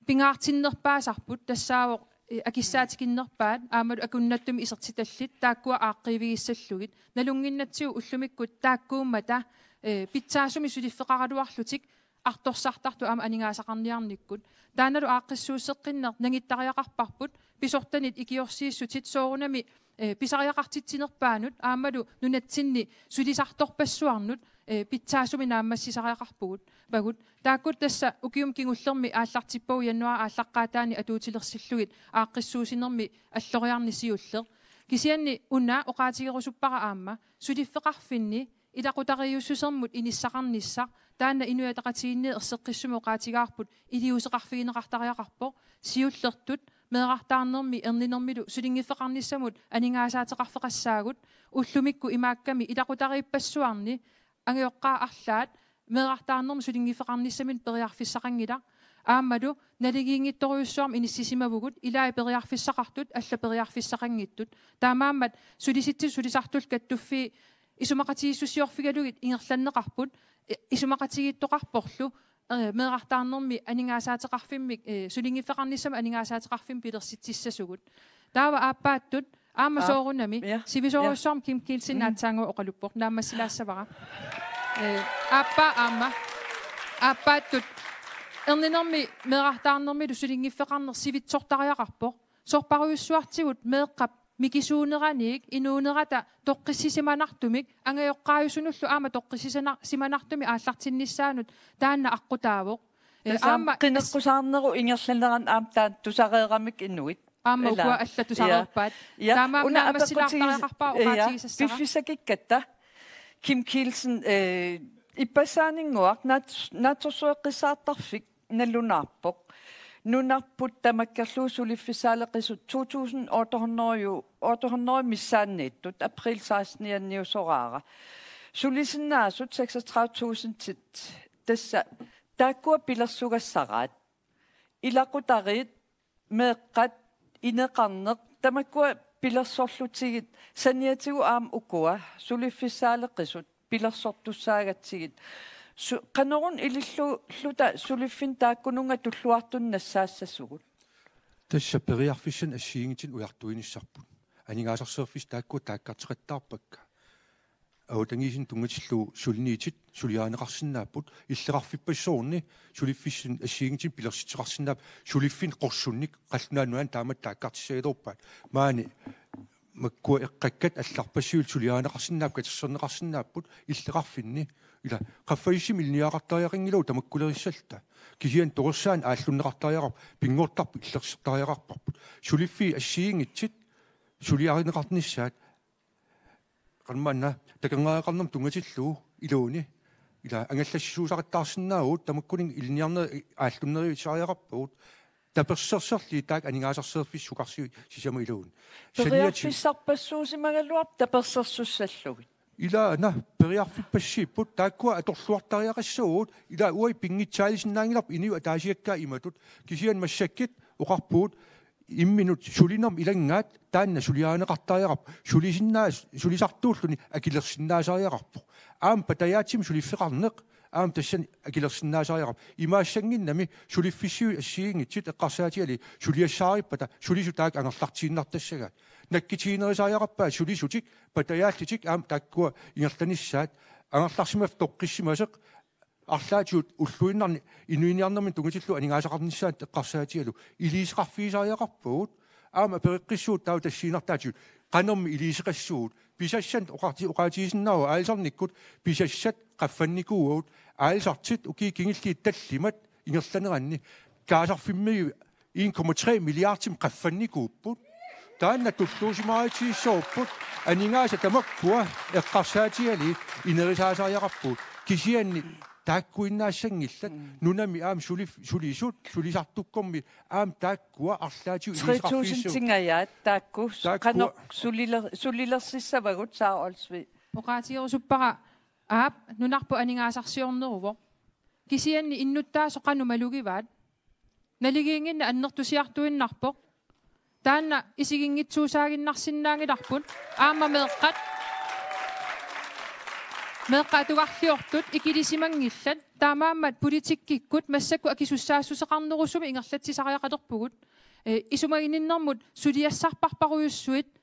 pingaartinnerpaasarput, tassaavoq, ee, akissaatikinnerpaat, aammalu akunnattumik isertitallit, taakkua aaqqiivigissallugit. Nalunnginnatsigu ullumikkut taakkuummata, ee, pitsaasumik suliffeqaraluarlutik artorsartartut aamma aningaasaqarniarnikkut. Taannalu aaqqissuusseqqinneq nangittariaqarparput, pisortanit ikiorsiissutit soorunami, ee, pisariaqartitsinerpaanut aammalu nunatsinni sulisartorpassuarnut, ee, pitsaasumik naammassisariaqarpugut. Pagut. Taakku tassa ukiumi kingullermi aallartippagut januaarip aallaqqaataani atuutilersillugit aaqqissuussinermi alloriarneq siulleq. Kisianni una oqaatigerusuppara aamma suliffeqarfinni ilaqutariiussusermut inissaqarnissaq, taanna Inuit Ataqatigiinni erseqqissumik oqaatigaarput, iliuuseqarfigineqartariaqarpoq, siullertut meerartaarnermi erninermilu sulinngiffeqarnissamut aningaasaateqarfeqassaagut, ullumikkut imaakkami ilaqutariippassuarni angajoqqaat arlaat meerartaarnermut sulinngiffeqarnissaminut periarfissaqanngilaq. Aammalu naligiinngitsorujussuarmik inissisimavugut, ilaat periarfissaqartut allat periarfissaqanngitsut. Taamaammat Sulisitsisut Sulisartullu Kattuffii isumaqatigiissusiorfigalugit ingerlanneqarput, i-, isumaqatigiittoqarporlu, ee, meerartaarnermi aningaasaateqarfimmik, ee, sulinngiffeqarnissamik aningaasaateqarfimmik pilersitsissasugut. Taava aappaattut, aamma Aap-, soorunami, ja, sivisoorujussuarmik Kim Kielsen, mm, aatsaannguaq oqaluppoq, naammassilaassavara. Ee, aappaa aamma, aappaattut, erninermi meerartaarnermilu sulinngiffeqarneq sivitsortariaqarpoq. Sorpassuartigut meeqqap mikisuuneraniit inuunerata toqqissisimanartumik, angajoqqaajusunullu aamma toqqissisana-, simanartumik aallartinnissaanut taanna aqqutaavoq. Ee, tassa aamma qineqqusaarnerup ingerlanerani aamma taanna tusareeramik inuit. Aamma, ila, ukua allat tusareerpaat. Ja. Ja. Taamaammat una naammassilaartariaqarpara, apeqqutigiss-, ja, oqaatigisassara. Piffissakikkatta Kim Kielsen, ee, ippassaaninnguaq naats-, naatsorsueqqissaartarfik nalunaarpoq. Nunarput tamakkerlugu suliffissaaleqisut to tusind otte hundrede, otte hundrede missaanniittut, april sekstenianniusoraara. Sulisinnaasut seksogtredive tusindit, tassa taakkua pilersugassaraat. Ilaqutariit, meeqqat, ineqarneq, tamakkua pilersorlutigit, saniatigut aamma ukua suliffissaaleqisut pilersortussaagatsigit. Su-, qanoruna ililluta suliffinni taakkununnga tulluartunik nassaassasugut? Tassa periarfissanik assigiinngitsunik ujartuinissarput. Aningaasarsiorfissat taakkua taakkartoqattaarpakka. avatangiisinut tunngatillugu suliniutit suliarineqarsinnaapput, illoqarfippassuarni suliffissanik assigiinngitsunik pilersitseqarsinnaapput, suliffinnik qorsunnik qallunaat nunaanni taamatut taakkartissagaluarpaat. Maani makkua eqqakkat allarpassivillu suliarineqarsinnaapput, katersorneqarsinnaapput illoqarfinni. Ila qaffasissumik ilinniagaqartariaqanngilagut tamakkulerissalluta. Kisianni torersaaneq aallunneqartariaqarpoq, pinngortarput illersortariaqarparput. Suliffiit assigiinngitsut suliarineqarnissaat, qanormaanna, takornariaqarnermut tunngatillugu iluani. Ila angallassisuusaqattaarsinnaavugut, tamakkuninnga ilinniarnerit aallunnerusariaqarpagut. Tapersersorlugit taakku aningaasarsiorfissat sukarsuit sisamat iluanni. Saniatit- Periarfissarpassuusimagaluarpoq tapersersussallugit. Ilaana periarfippassiipput, taakkua atorluartariaqassavagut, ila uagut pinngitsaalisinnaanngilarput inuit ataasiakkaat imatut. Kisianni massakkut oqarpugut imminut sulinermut ilanngaat taanna suliarineqartariaqarpoq, sulisinnaa-, sulisartuulluni akilersinnaasariaqarpoq. Aamma patajaatsumik suliffeqarneq aamma tassani akilersinnaasariaqarpoq. Imaassannginnami suliffissiuit assigiinngitsut eqqarsaatigalugit suliassaarippata sulisut taakku angerlartiinnartassagaat. Nakkutiginerusariaqarpaat sulisutik, patajaallutik aamma taakkua ingerlanissaat. Angerlarsimaffik toqqissimasoq arlaatigut ulluinnarni inuuniarnermini tunngatillugu aningaasaqarnissaanut eqqarsaatigalugu iliuuseqarfigisariaqarpagut. Aamma apereqqissuugut taava tassiinnartaatigut qanormi iliuuseqassuugut. Pisassanik oqaati-, oqaatigisinnaavara aalisarnikkut pisassat qaffannikuuagut, aalisartut ukiut kingulliit tallimat ingerlaneranni kaasarfimmi en komma tre milliardimik qaffannikuupput. Taanna tulluusimaarutigissavarput, aningaasat tamakkua eqqarsaatigalugit inerisaasariaqarpugut. Kisianni taakkuinnaassanngillat, mm, nunami aamma sulif-, sulisut, sulisartukkormiut aamma taakkua arlaatigut iliuuseqarfigissavat. Tre tusindingajaat taakku, taakku qanoq suliler-, sulilersissavagut, Sara Olsvig? Oqaatigerusuppara, aap, nunarput aningaasarsiorneruvoq. Kisianni innuttaasoq qanoq malugivaat? Naligiinnginneq annertusiartuinnarpoq. Taanna isiginngitsuusaaginnarsinnaanngilarput. Aamma meeqqat, meeqqat atugarliortut ikilisimanngillat. Taamaammat politikkikkut massakkut akisussaassuseqarnerusumik ingerlatsisariaqalerpugut. Eh, isumaginninnermut suliassarparparujussuit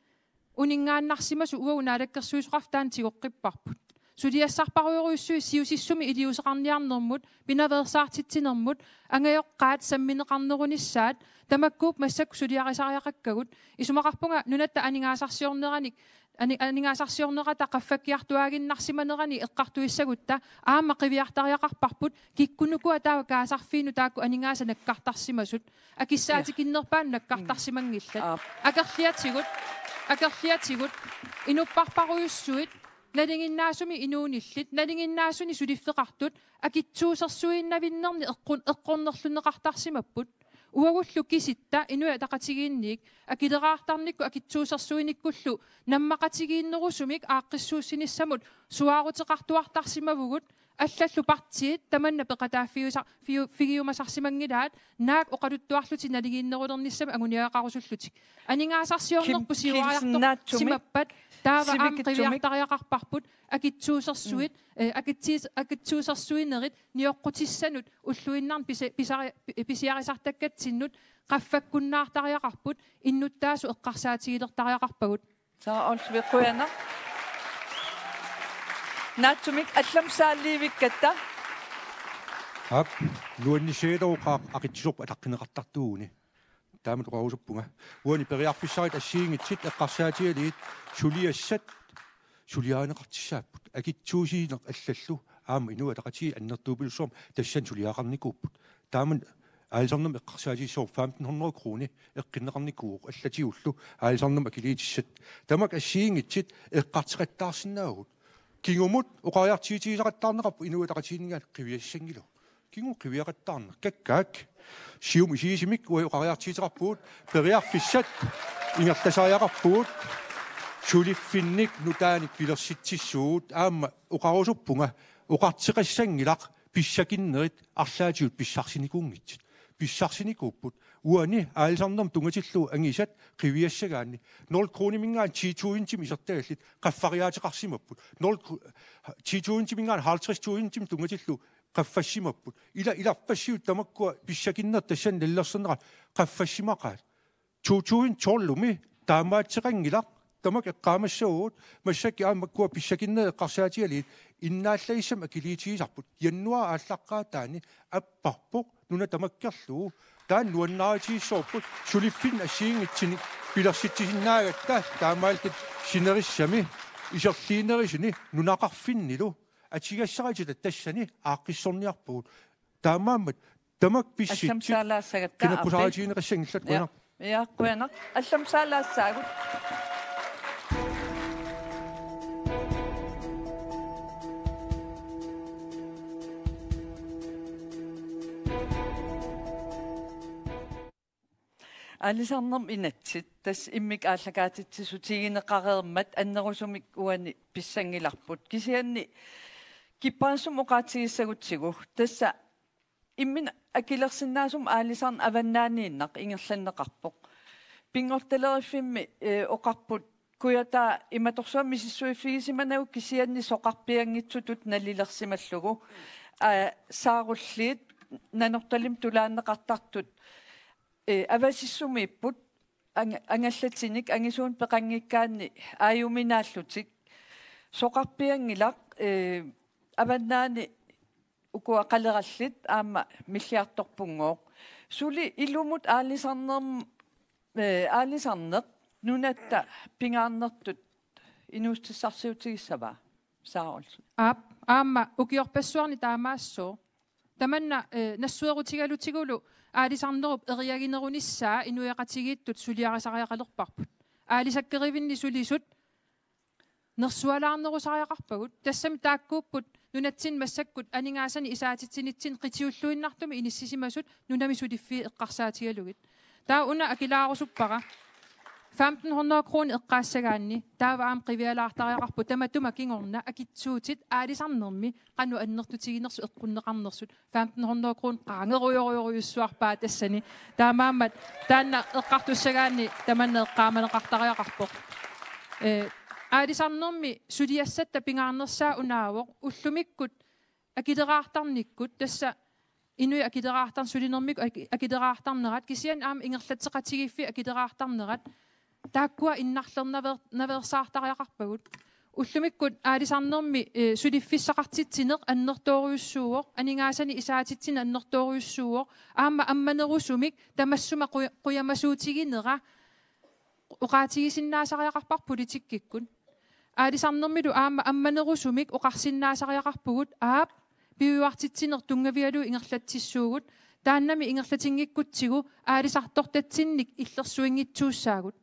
uninngaannarsimasut uagut naalakkersuisoqarfik taanna tigoqqipparput. Suliassarparujorujussuit siusissumik iliuuseqarniarnermut, pinaveersaartitsinermut, angajoqqaat sammineqarnerunissaat, tamakkuupput massakkut suliarisariaqakkagut. Isumaqarpunga nunatta aningaasarsiorneranik, ani-, aningaasarsiornerata qaffakkiartuaaginnarsimaneranik eqqartuissagutta aamma qiviartariaqarparput, kikkunukua taava kaasarfiinut taakku aningaasat nakkartarsimasut. Akissaatikinnerpaanut nakkartarsimanngillat. Aap. Akerliatigut, akerliatigut, inupparparujussuit, nalinginnaasumik inuunillit, nalinginnaasunik suliffeqartut, akitsuusersuinnavinnernik eqqun-, eqqornerlunneqartarsimapput. Uagullu kisitta Inuit Ataqatigiinniit akileraartarnikkut akitsuusersuinikkullu nammaqatigiinnerusumik aaqqissuussinissamut suaaruteqartuartarsimavugut, allallu partiit tamanna peqataaffiusa-, fiu-, figiumasarsimanngilaat, naak oqaluttuarlutik naligiinnerulernissamik anguniagaqarusullutik. Aningaasarsiornerput Kim Kielsen, Naattumik, siuariartorsimappat taava aamma sivisuumik qiviartariaqarparput, akitsuusersuit, mm, eh, akitsiis-, akitsuusersuinerit nioqqutissanut ulluinnarni pisa-, pisari-, pi-, pisiarisartakkatsinnut qaffakkunnaartariaqarput, innuttaasut eqqarsaatigilertariaqarpagut. Sara Olsvig, qujanaq. Naattumik allamut saalliivikkatta. Aap, nuannissagileruqaaq aqitsuserput ataqqineqartartuuguni. Taamatut oqarusuppunga. Uani periarfissarit assigiinngitsut eqqarsaatigalugit suliassat suliarineqartussaapput. Akitsuusiineq allallu aamma Inuit Ataqatigiit annertuupilussuarmik tassani suliaqarnikuupput. Taamani aalisarnermut eqqarsaatigissavara femten hundrede kroner eqqunneqarnikuuvoq allatigullu aalisarnermut akiliutissat. Tamakku assigiinngitsut eqqartoqattaarsinnaavugut. Kingumut oqariartuutigisaqattaarneqarpoq Inuit Ataqatigiinninngaanniit qiviassanngilagut. Kingumut qiviaqattaarneq. Kakkaak. Siumup isigisumik uagut oqariartuuteqarpugut, periarfissat ingerlasariaqarpugut, suliffinnik nutaanik pilersitsissuugut, aamma oqarusuppunga, oqartoqassanngilaq pissakinnerit arlaatigut pissarsinikuunngitsut. Pissarsinikuupput. Uani aalisarnermut tunngatillugu angisat qiviassagaanni nul kroniminngaanniit ti tusindimut isertagallit qaffariaateqarsimapput. Nul kro-, ti tusindiminngaanniit halvtreds tusindimut tunngatillugu qaffassimapput. Ila ilarpassiut tamakkua pissakinnerit tassani nalilersornerat qaffassimaqaat. To tusind tolvimi taamaattoqanngilaq. tamakku eqqaamassavugut, massakkut aamma ukua pissakinnerit eqqarsaatigalugit innaallagissamik akiliitigisarput. Januaarip aallaqqaataani apparpoq nuna tamakkerlugu. Taanna nuannaarutigissavarput suliffinnik assigiinngitsunik pilersitsisinnaagatta taamaalilluta sinerissami iserliinerusuni nunaqarfinnilu. Atugassaritita tassani aaqqissorniarpugut. Taamaammat tamakku pissutsit. Allamik saalaassagatta, Aappi. Kinaqqusaarutigineqassanngillat. Ja. Qujanaq. Ja, qujanaq. Allamik saalaassaagut. Aalisarnermut inatsit, tassa immikkut aallakaatitsissutigineqareermat annerusumik uani pissanngilarput. Kisianni kippaassummik oqaatigissagutsigu, tassa imminut akilersinnaasumik aalisarneq avannaaniinnaq ingerlanneqarpoq. Pinngortitaleriffimmi, eh, oqarput Kujataa imatorsuaq misissuiffigisimanagu kisianni soqarpianngitsutut nalilersimallugu. Aa, saarulliit Nanortalimmi tulaanneqartartut, eh, avasissumiipput, ang-, angallatinik angisuunik peqanngikkaanni aajuminaallutik. Soqarpianngilaq, eh, avannaani ukua qalerallit aamma milliartorpunngooq. Suli ilumut aalisarnerm-, eh, aalisarneq nunatta pingaarnertut inuussutissarsiutigissavaa? Saarulliit. Aap, aamma ukiorpassuarni taamaassooq. Tamanna, eh, nassuerutigalutigulu aalisarnerup eriaginerunissaa inuiaqatigiittut suliarisariaqalerparput. Aalisakkerivinni sulisut nersualaarnerusariaqarpagut. Tassami taakkuupput nunatsinni massakkut aningaasanik isaatitsinitsinni qitiulluinnartumik inissisimasut nunami suliffii eqqarsaatigalugit. Taava una akilaarusuppara. Femten hundrede kroner eqqaassagaanni, taava aamma qivialaartariaqarpoq tamatuma kingorna akitsuutit aalisarnermi qanoq annertutiginersut eqqunneqarnersut. Femten hundrede kroner qaangerujorujorujussuarpaa tassani. Taamaammat taanna eqqartussagaanni tamanna eqqaamaneqartariaqarpoq. Eh, aalisarnermi suliassatta pingaarnersaa unaavoq ullumikkut akileraartarnikkut, tassa inuit akileraartar-, sulinermikkut aki-, akileraartarnerat, kisianni aamma ingerlatseqatigiiffik akileraartarnerat, taakkua innarlernaveer-, naveersaartariaqarpagut. Ullumikkut aalisarnermi, eh, suliffissaqartitsineq annertoorujussuuvoq, aningaasanik isaatitsineq annertoorujussuuvoq, aamma ammanerusumik tamassuma quja-, qujamasuutiginera oqaatigisinnaasariaqarparput politikkikkut. Aalisarnermilu aamma ammanerusumik oqarsinnaasariaqarpugut, aap, piujuartitsineq tunngavigalugu ingerlatsissuugut, taannami ingerlatinngikkutsigu aalisartortatsinnik illersuinngitsuussaagut.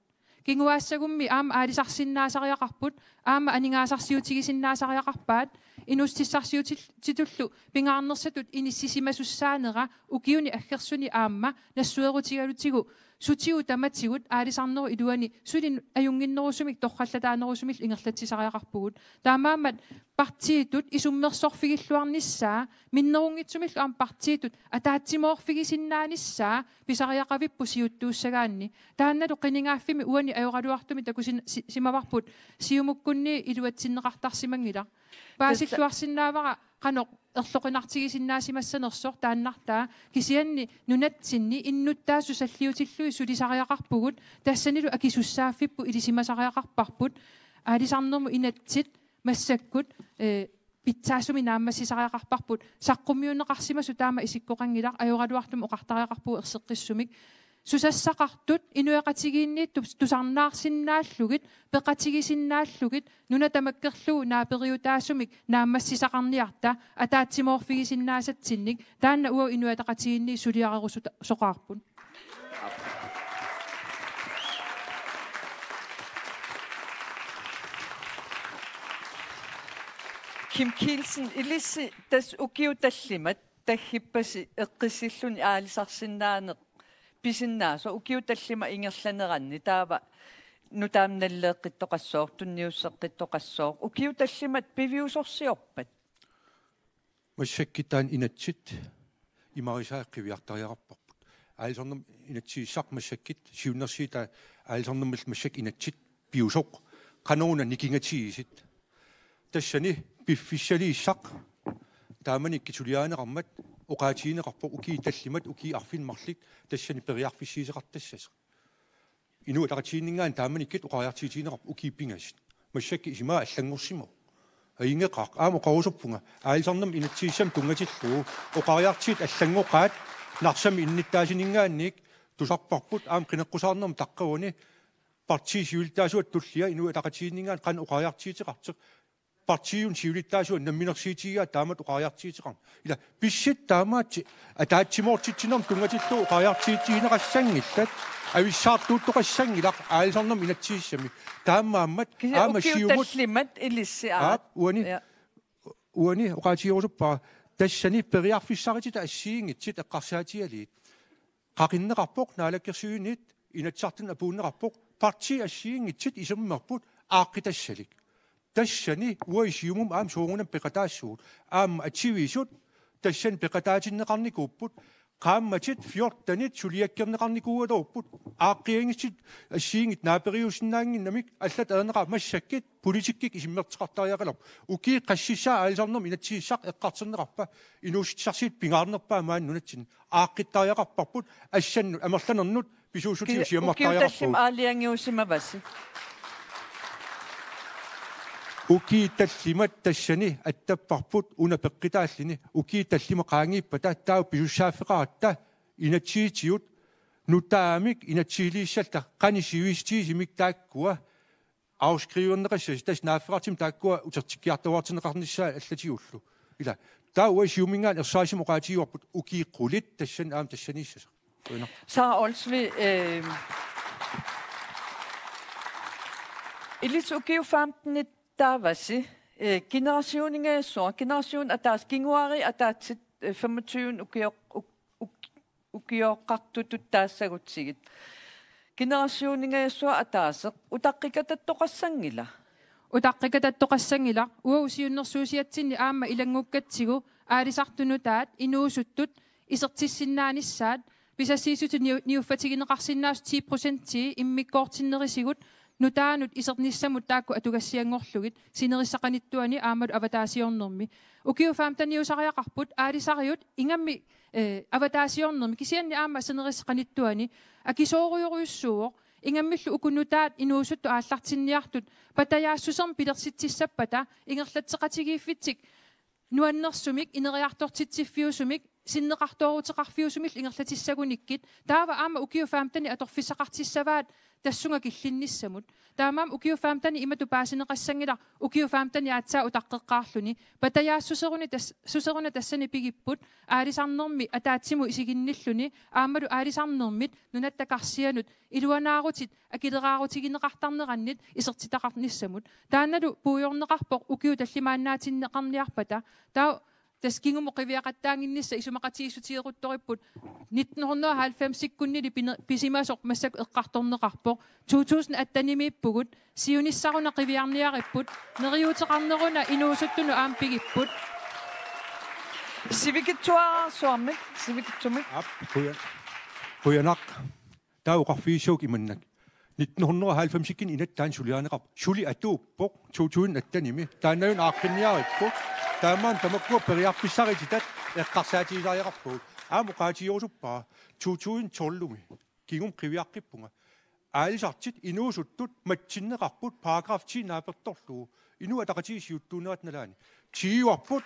Kinguaassagummi aamma aalisarsinnaasariaqarput, aamma aningaasarsiutigisinnaasariaqarpaat, inuussutissarsiutitullu pingaarnersatut inissisimasussaanera ukiuni aggersuni aamma nassuerutigalutigu sutigut tamatigut aalisarnerup iluani suli ajunnginnerusumik torrallataanerusumillu ingerlatsisariaqarpugut. Taamaammat partiitut isummersorfigilluarnissaa, minnerunngitsumillu aamma partiitut ataatsimoorfigisinnaanissaa pisariaqavipput siuttuussagaanni. Taannalu qinigaaffimmi uani ajoraluartumik takusin-, si-, simavarput Siumukkunni iluatsinneqartarsimanngilaq. Paasilluarsinnaavara qanoq erloqinartigisinnaasimassanersoq taannartaa, kisianni nunatsinni innuttaasut salliutillugit sulisariaqarpugut, tassanilu akisussaaffipput ilisimasariaqarparput. Aalisarnermut inatsit massakkut, eh, pitsaasumik naammassisariaqarparput, saqqummiunneqarsimasoq taama isikkoqanngilaq, ajoraluartumik oqartariaqarpugut erseqqissumik. Susassaqartut inuiaqatigiinniittup tusarnaarsinnaallugit, peqatigisinnaallugit, nuna tamakkerlugu naaperiutaasumik naammassisaqarniarta ataatsimoorfigisinnaasatsinnit, taanna uagut Inuit Ataqatigiinni suliarerusuta-, soqaarput. Kim Kielsen, ilissi tassa ukiut tallimat taggippasi eqqissilluni aalisarsinnaaneq pisinnaasoq ukiut tallimat ingerlaneranni, taava nutaamik nalleeqqittoqassooq, tunniusseqqittoqassooq, ukiut tallimat piviusorsiorpat? Massakkut taanna inatsit imarisaa qiviartariaqarparput. Aalisarnermut inatsisissaq massakkut, siunnersuutaa aalisarnermullu massakkut inatsit piusoq, qanoruna nikingatigisoq. Tassani piffissaliissaq taamanikkut suliarineqarmat oqaatigineqarpoq ukiut tallimat, ukiut arfineq-marluk tassani periarfissiisoqartassasoq. Inuit Ataqatigiinninngaanniit taamanikkut oqariartuutigineqarput ukiut pingasut. Massakkut isumaa allanngorsimavoq. Ajunngilaq, aamma oqarusuppunga aalisarnermut inatsisissamut tunngatillugu oqariartuut allanngoqaat. Narsami innuttaasuninngaanniit tusarparput aamma qineqqusaarnermut taqqavani partiit siulittaasuata tullia Inuit Ataqatigiinninngaanniit qanoq oqariartuuteqartoq. Partiiunik siulittaasuat namminersuutigigaat taamatut oqariartuuteqarneq. Ila pissutsit taamaattut ataatsimoortitsinermut tunngatillugu oqariartuutigineqassanngillat, avissaartuuttoqassanngilaq aalisarnermut inatsisissami. Taamaammat Kisi aamma ukiut siumut tallimat ilissi aat. Aap, uani. Ja. Uani oqaatigerusuppara tassani periarfissarititat assigiinngitsut eqqarsaatigalugit. Qaqinneqarpoq, naalakkersuiniit Inatsisartunut apuunneqarpoq, partiit assigiinngitsut isummerput aaqqitassallutik. Tassani uagut Siumumi aamma soorunami peqataassuugut. Aamma atuisut tassani peqataatinneqarnikuupput, qaammatit fjortenit suliakkerneqarnikuugaluarput, aaqqiagissutit assigiinngitsut naaperiusinnaannginnamik allatut ajornaqaaq. Massakkut politikkikkut isummerteqartariaqalerpoq. Ukiut qassissaat aalisarnermut inatsisissaq eqqartorneqarpa, inuussutissarsiutit pingaarnerpaat maani nunatsinni? Aaqqittariaqarparput, assannut amerlanernut pisuussutigut Ki-, siammartariaqarpagut. Ukiut tallimat aalajangiusimavasi. Ukiut tallimat tassani attapparput una peqqutaalluni, ukiut tallimat qaangiuppata taava pisussaaffeqaratta inatsisitigut nutaamik inatsisiliissalluta qanoq sivisutigisumik taakkua afskriverneqassasut, tassa naaffeqartumik taakkua utertikkiartuaartinneqarnissaat allatigullu. Ila taava uagut Siumuminngaanniit ersarissumik oqaatigaarput ukiut qulit tassani aamma tassaniissasoq. Qujanaq. Sara Olsvig, øh, ilissi ukiut femtenit taavasi, øh, generationingajassuaq, generation ataaseq, kinguaariit ataatsit, øh, femogtyve ukioq-, uk-, uk-, ukioqartutut taassagutsigit. Generationingajassuaq ataaseq utaqqikatattoqassanngila? Utaqqikatattoqassanngilaq, uagut siunnersuusiatsinni aamma ilanngukkatsigu aalisartut nutaat inuusuttut isertissinnaanissaat, pisassiissutsit niu-, niuffatigineqarsinnaasut ti procentii immikkoortinnerisigut nutaanut isernissamut taakku atugassianngorlugit sinerissap qanittuani aammalu avataasiornermi. Ukiut femteniusariaqarput aalisariut ingammik, eh, avataasiornermi, kisianni aamma sinerissap qanittuani akisoorujorujussuuvoq, ingammillu uku nutaat inuusuttut aallartinniartut patajaassusermik pilersitsissappata ingerlatseqatigiiffitsik nuannersumik, ineriartortitsiffiusumik, sinneqartooruteqarfiusumillu ingerlatissagunikkit, taava aamma ukiut femtenit atorfissaqartissavaat tassunga killinnissamut. Taamaammat ukiut femtenit imatut paasineqassanngilaq, ukiut femtenit aatsaat utaqqeqqaarluni. Patajaassuseruni tas-, suseruna tassani pigipput, aalisarnermi ataatsimut isiginnilluni, aammalu aalisarnermit nunatta karsianut iluanaarutit akileraarutigineqartarnerannit isertitaqarnissamut. Taannalu puigorneqarpoq ukiut tallimaannaatinneqarniarpata. Taava tassa kingumut qiviaqattaannginnissaq isumaqatigiissutigeruttoripput, nitten hundrede og halvfemsikkunnili pine-, pisimasoq massakkut eqqartorneqarpoq. To tusind attenimiippugut, siunissaruna qiviarniaripput, neriuuteqarneruna inuusuttunut aamma pigipput. Sivikitsuararsuarmik, sivikitsumik. Aap, quja-, qujanaq. Taava oqarfigissagukku imannak: nitten hundrede og halvfemsikkunni inatsisip taanna suliarineqarpoq. Suli atuuppoq to tusind attenimi. Taannaluunniit aaqqinniaripput. Taamaammat tamakkua periarfissarititat eqqarsaatigisariaqarpagut. Aamma oqaatigerusuppara to tusind tolvimi. Kingumut qiviaqqippunga. Aalisartut inuusuttut mattunneqarput paragraf ti naapertorlugu. Inuit Ataqatigiit siuttuunerat nalaani. Tiiuarput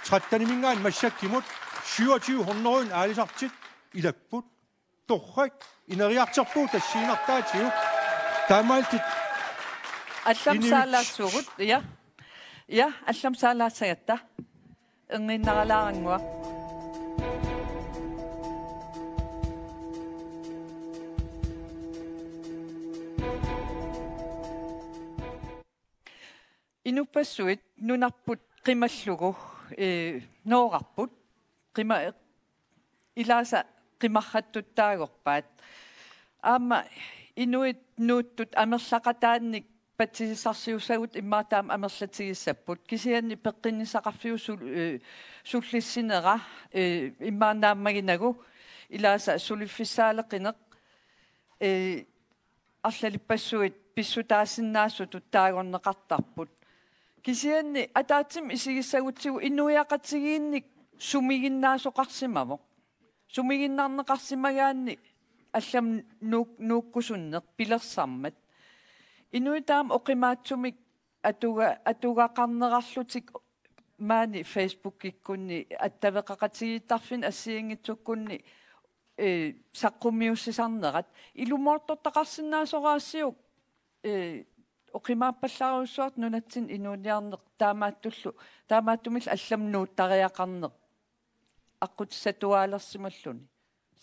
tretteniminngaanniit massakkut syvogtyve hundrede aalisartut ilapput. Torrak, ineriartorpugut tassiinnartaatigut. Taamaalillutit allamik inuit saalaassuugut, ja. Ja, allamik saalaassagatta. Erniinnaralaarannguaq. Inuppassuit nunarput qimallugu, eh, noorarput, qima-, ilaasa qimarrattuttaagorpaat. Aamma inuit nuuttut amerlaqataannik patsisissarsiussagut immaqa taama amerlatigissapput. Kisianni peqqinnissaqarfiup sul-, eh, sullissinera, eh, immaqa naammaginagu, ilaasa suliffissaaleqineq, eh, arlalippassuit pissutaasinnaasutut taagorneqartarput. Kisianni ataatsimik isigissagutsigu inuiaqatigiinnik sumiginnaasoqarsimavoq. Sumiginnarneqarsimagaanni allamut nuuk-, nuukkusunneq pilersarmat. Inuit taama oqimaatsumik atuga-, atugaqarnerarlutik maani Facebookikkunni attaveqaqatigiittarfinni assigiinngitsukkunni, eh, saqqummiussisarnerat ilumoortortaqarsinnaasoraasiuk, eh, oqimaappallarujussuartut nunatsinni inuuniarneq taamaattullu, taamaattumillu allamut nuuttariaqarneq aqqutissatuaalersimalluni.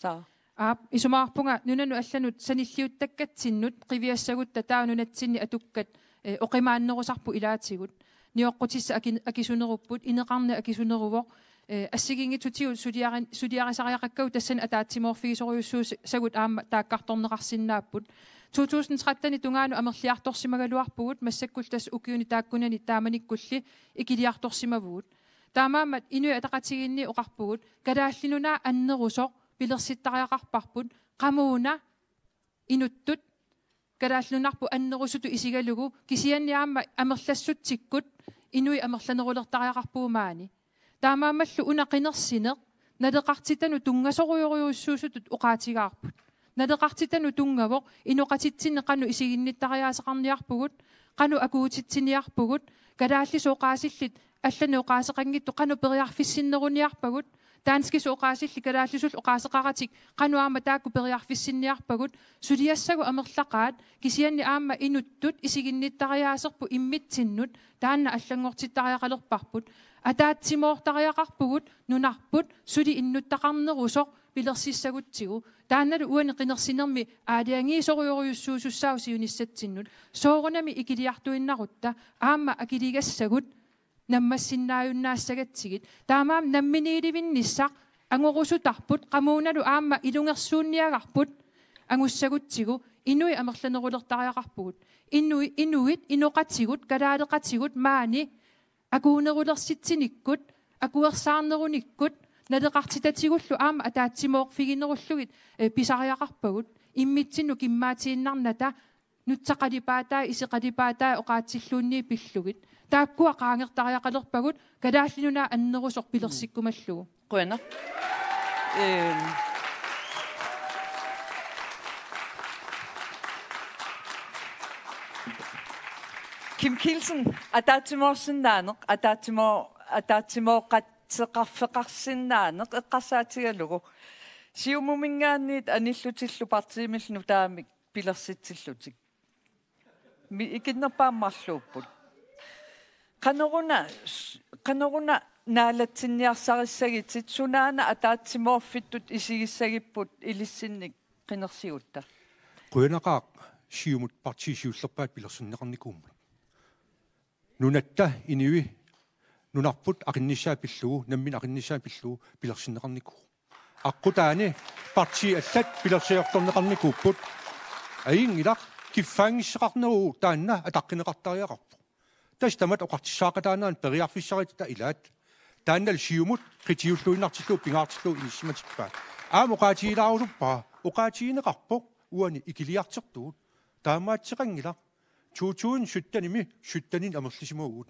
Saa. Aap, isumaqarpunga nunanut allanut sanilliuttakkatsinnut qiviassagutta taava nunatsinni atukkat, eh, oqimaannerusarput ilaatigut. Nioqqutissat aki-, akisunerupput, ineqarneq akisuneruvoq, eh, assigiinngitsutigut suliari-, suliarisariaqakkagut tassani ataatsimoorfigisorujussuussagut aamma taakkartorneqarsinnaapput. To tusind tretten-ip tungaanut amerliartorsimagaluarpugut, massakkullu tassa ukiuni taakkunani taamanikkulli ikiliartorsimavugut. Taamaammat Inuit Ataqatigiinni oqarpugut, Kalaallit Nunaat annerusoq pilersittariaqarparput, qamuuna inuttut, Kalaallit Nunarput annerusutut isigalugu, kisianni aamma amerlassutsikkut inuit amerlanerulertariaqarpugut maani. Taamaammallu una qinersineq naleqartitanut tunngasorujorujussuusutut oqaatigaarput. Naleqartitanut tunngavoq inoqatitsinni qanoq isiginnittariaaseqarniarpugut, qanoq akuutitsiniarpugut, kalaallisut oqaasillit allanik oqaaseqanngitsut qanoq periarfissinneruniarpagut, danskisut oqaasillit kalaallisullu oqaaseqaratik qanoq aamma taakku periarfissinniarpagut, suliassagut amerlaqaat, kisianni aamma inuttut isiginnittariaaserput immitsinnut taanna allanngortittariaqalerparput, ataatsimoortariaqarpugut nunarput suli innuttaqarnerusoq pilersissagutsigu, taannalu uani qinersinermi aalajangiisorujorujussuusussaavoq siunissatsinnut, soorunami ikiliartuinnarutta aamma akiligassagut nammassinnaajunnaassagatsigit. Taamaammat namminiilivinnissaq angorusutarput, qamuunalu aamma ilungersuunniagarput angussagutsigu, inuit amerlanerulertariaqarpugut. Inui-, inuit, inoqatigut, kalaaleqatigut maani akuunerulersitsinikkut, akuersaarnerunikkut, naleqartitatigullu aamma ataatsimoorfiginerullugit, eh, pisariaqarpagut. Immitsinnut kimmaatiinnarnata, nutsat qalipaatai, isit qalipaatai oqaatsilluunniit pillugit. Taakkua qaangertariaqalerpagut, Kalaallit Nunaat annerusoq pilersikkumallugu. Qujanaq. Øhm. Kim Kielsen, ataatsimoorsinnaaneq, ataatsimo-, ataatsimooqatseqarfeqarsinnaaneq eqqarsaatigalugu. Siumuminngaanniit anillutillu partiimillu nutaamik pilersitsillutik. Mi-, ikinnerpaamik marluupput. Qanoruna, s-, qanoruna naalatsinniarsarissagitit, sunaana ataatsimoorfittut isigissagipput ilissinnik qinersigutta? Qujanaqaaq Siumut partiit siullerpaat pilersinneqarnikuummut. Nunatta inui nunarput aqinnissaa pillugu, nammineq aqinnissaa pillugu pilersinneqarnikuuvoq. Aqqutaani partiit allat pilersaartorneqarnikuupput. Ajunngilaq, kiffaanngissuseqarneruvoq taanna ataqqineqartariaqarpoq. Tassa tamatta oqartussaaqataanerannut periarfissarititta ilaat. Taannalu Siumut qitiulluinnartillugu pingaartillugu inissisimatippaa. Aamma oqaatigilaarusuppara, oqaatigineqarpoq uani ikiliartortugut. Taamaattoqanngilaq. To tusind sytten-imi sytten-inik amerlisimavugut.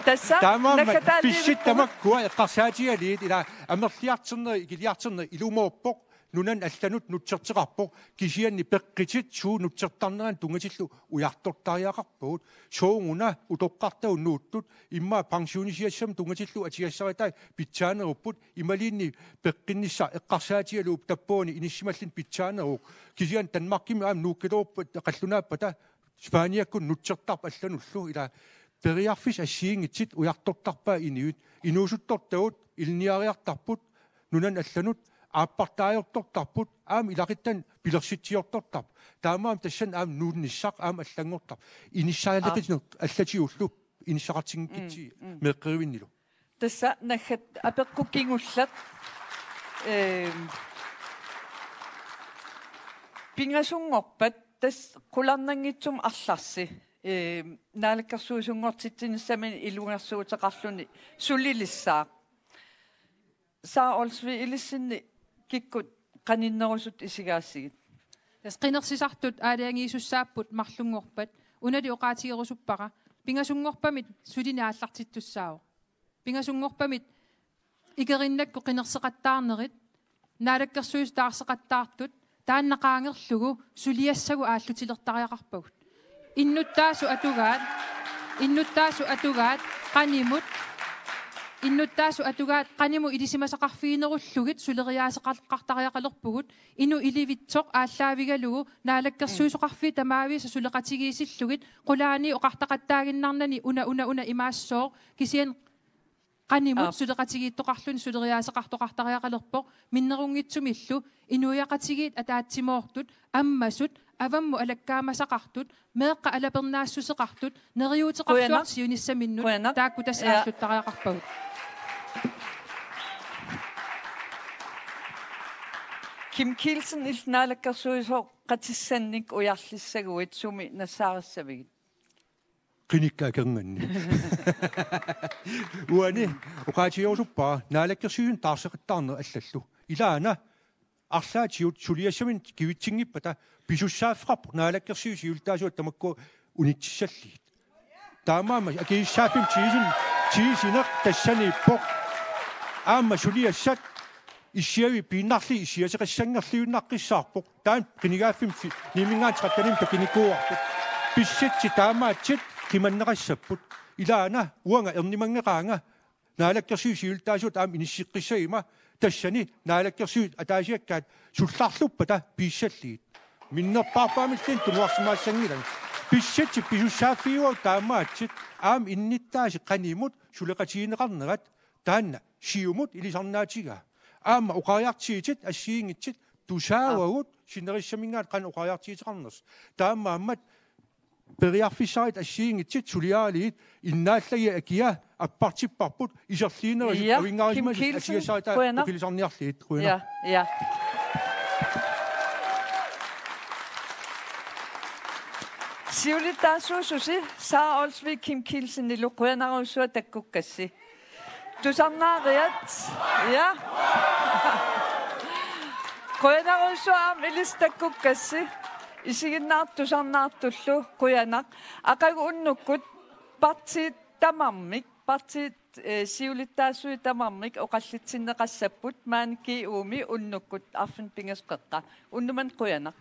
Tassa taamaammat nakkataaliivipput. Pisut tamakkua eqqarsaatigalugit, ila amerliartorneq, ikiliartorneq ilumoorpoq, nunanut allanut nutserteqarpoq, kisianni peqqitit suut nutsertarneranut tunngatillugu ujartortariaqarpagut, sooruna utoqqartagut nuuttut, immaqa pensionisiassamut tunngatillugu atugassaritai pitsaanerupput, imaluunniit peqqinnissaq eqqarsaatigalugu tappaani inissisimalluni pitsaaneruvoq. Kisianni Danmarkimi aamma nuukkaluarpata, qallunaappata, Spaniakkut nutsertarput allanullu, ila periarfissat assigiinngitsut ujartortarpaat inuit. Inuusuttortagut ilinniariartarput, nunanut allanut aappartaajortortarput, aamma ilaquttanik pilersitsiortortarput. Taamaammat tassani aamma nuunnissaq aamma allanngortarpoq. Inissaaleqineq allatigullu inissaqartinngikkutsigit. Mm, mm. Meeqqerivinnilu. Tassa naggat apeqqut kingulleq. Ehm, pingasunngorpat tassa qularnanngitsumik arlarsi, ehm, naalakkersuisunngortitsinissaminik ilungersuuteqarluni sulilissaaq. Sara Olsvig, ilissinni kikkut qaninnerusutut isigaasigit? Tassa qinersisartut aalajangiisussaapput marlunngorpat. Unali oqaatigerusuppara. Pingasunngorpamit sulineq aallartittussaavoq. Pingasunngorpamit ikerinnakku qinerseqattaarnerit, naalakkersuisut taarseqattaartut taanna qaangerlugu suliassagut aallutilertariaqarpagut. Innuttaasut atugaat, innuttaasut atugaat qanimut, innuttaasut atugaat qanimut ilisimasaqarfiginerullugit suleriaaseqartariaqalerpugut, inuk ilivitsoq aallaavigalugu naalakkersuisoqarfiit tamaavisa suleqatigiissillugit qulaani oqartaqattaaginnarnani una, una, una imaassooq, kisianni qanimut Aap. suleqatigiittoqarluni suleriaaseqartoqartariaqalerpoq, minnerunngitsumillu inuiaqatigiit ataatsimoortut, ammasut, avammut alakkaamasaqartut, meeqqat alapernaassuseqartut, neriuuteqarluartut Qujanaq. siunissaminnut, Qujanaq. taakku tassa Ja. aalluttariaqarpagut. Kim Kielsen, illit naalakkersuisoqatissannik ujarlissaguit sumi nassaarissavigit? Qinikkat akornanni. Uani, oqaatigerusuppara, naalakkersuisut taarseqattaarneq allallu. Ilaana, arlaatigut suliassaminut kivitsinngippata pisussaaffeqarpoq naalakkersuisut siulittaasuat tamakku unitsissallugit. Taamaammat akisussaaffimmi tiisin-, tiisineq tassaniippoq. Aamma suliassat issiavik piinnarlugit issiaseqassanngorluinnaqqissaarpoq. Taanna qinigaaffimmi fi-, nimingaanni tretten-imi takunikuuarput. Pissutsit taamaattoq qimanneqassapput. Ilaana uanga ernumanngeqaanga naalakkersuisut siulittaasuat aamma inisseqqissaguma, tassani naalakkersuisut ataasiakkaat sullarluppata piissallugit. Minnerpaarpaamilluunniit tunuarsimaassanngilagut. Pissutsit pisussaaffigivagut taamaattoq aamma innuttaasut qanimut suleqatigineqarnerat taanna Siumut ilisarnaatigaa. Aamma oqariartuutit assigiinngitsut tusaavagut sinerissaminngaanniit qanoq oqariartuuteqarnersoq. Taamaammat periarfissaatit assigiinngitsut suliaralugit innaallagiaq akia appartipparput iserliinerisut Ja, avinngarusimasut Kim Kielsen, asigassaataa qujanaq. Oqilisarniarlugit. Qujanaq. Ja, ja. Siulittaasuususi Sara Olsvig Kim Kielsenilu qujanarujussuaq takkukkassi. Tusarnaariat. Ja. Qujanarujussuaq aamma ilissi takkukkassi. Isiginnaartut tusarnaartullu qujanaq. Aqagu unnukkut partiit tamarmik, partiit, eh, siulittaasuat tamarmik oqallitsinneqassapput maani G U-mi unnukkut arfineq-pingasut qeqqa. Unnuk manna qujanaq.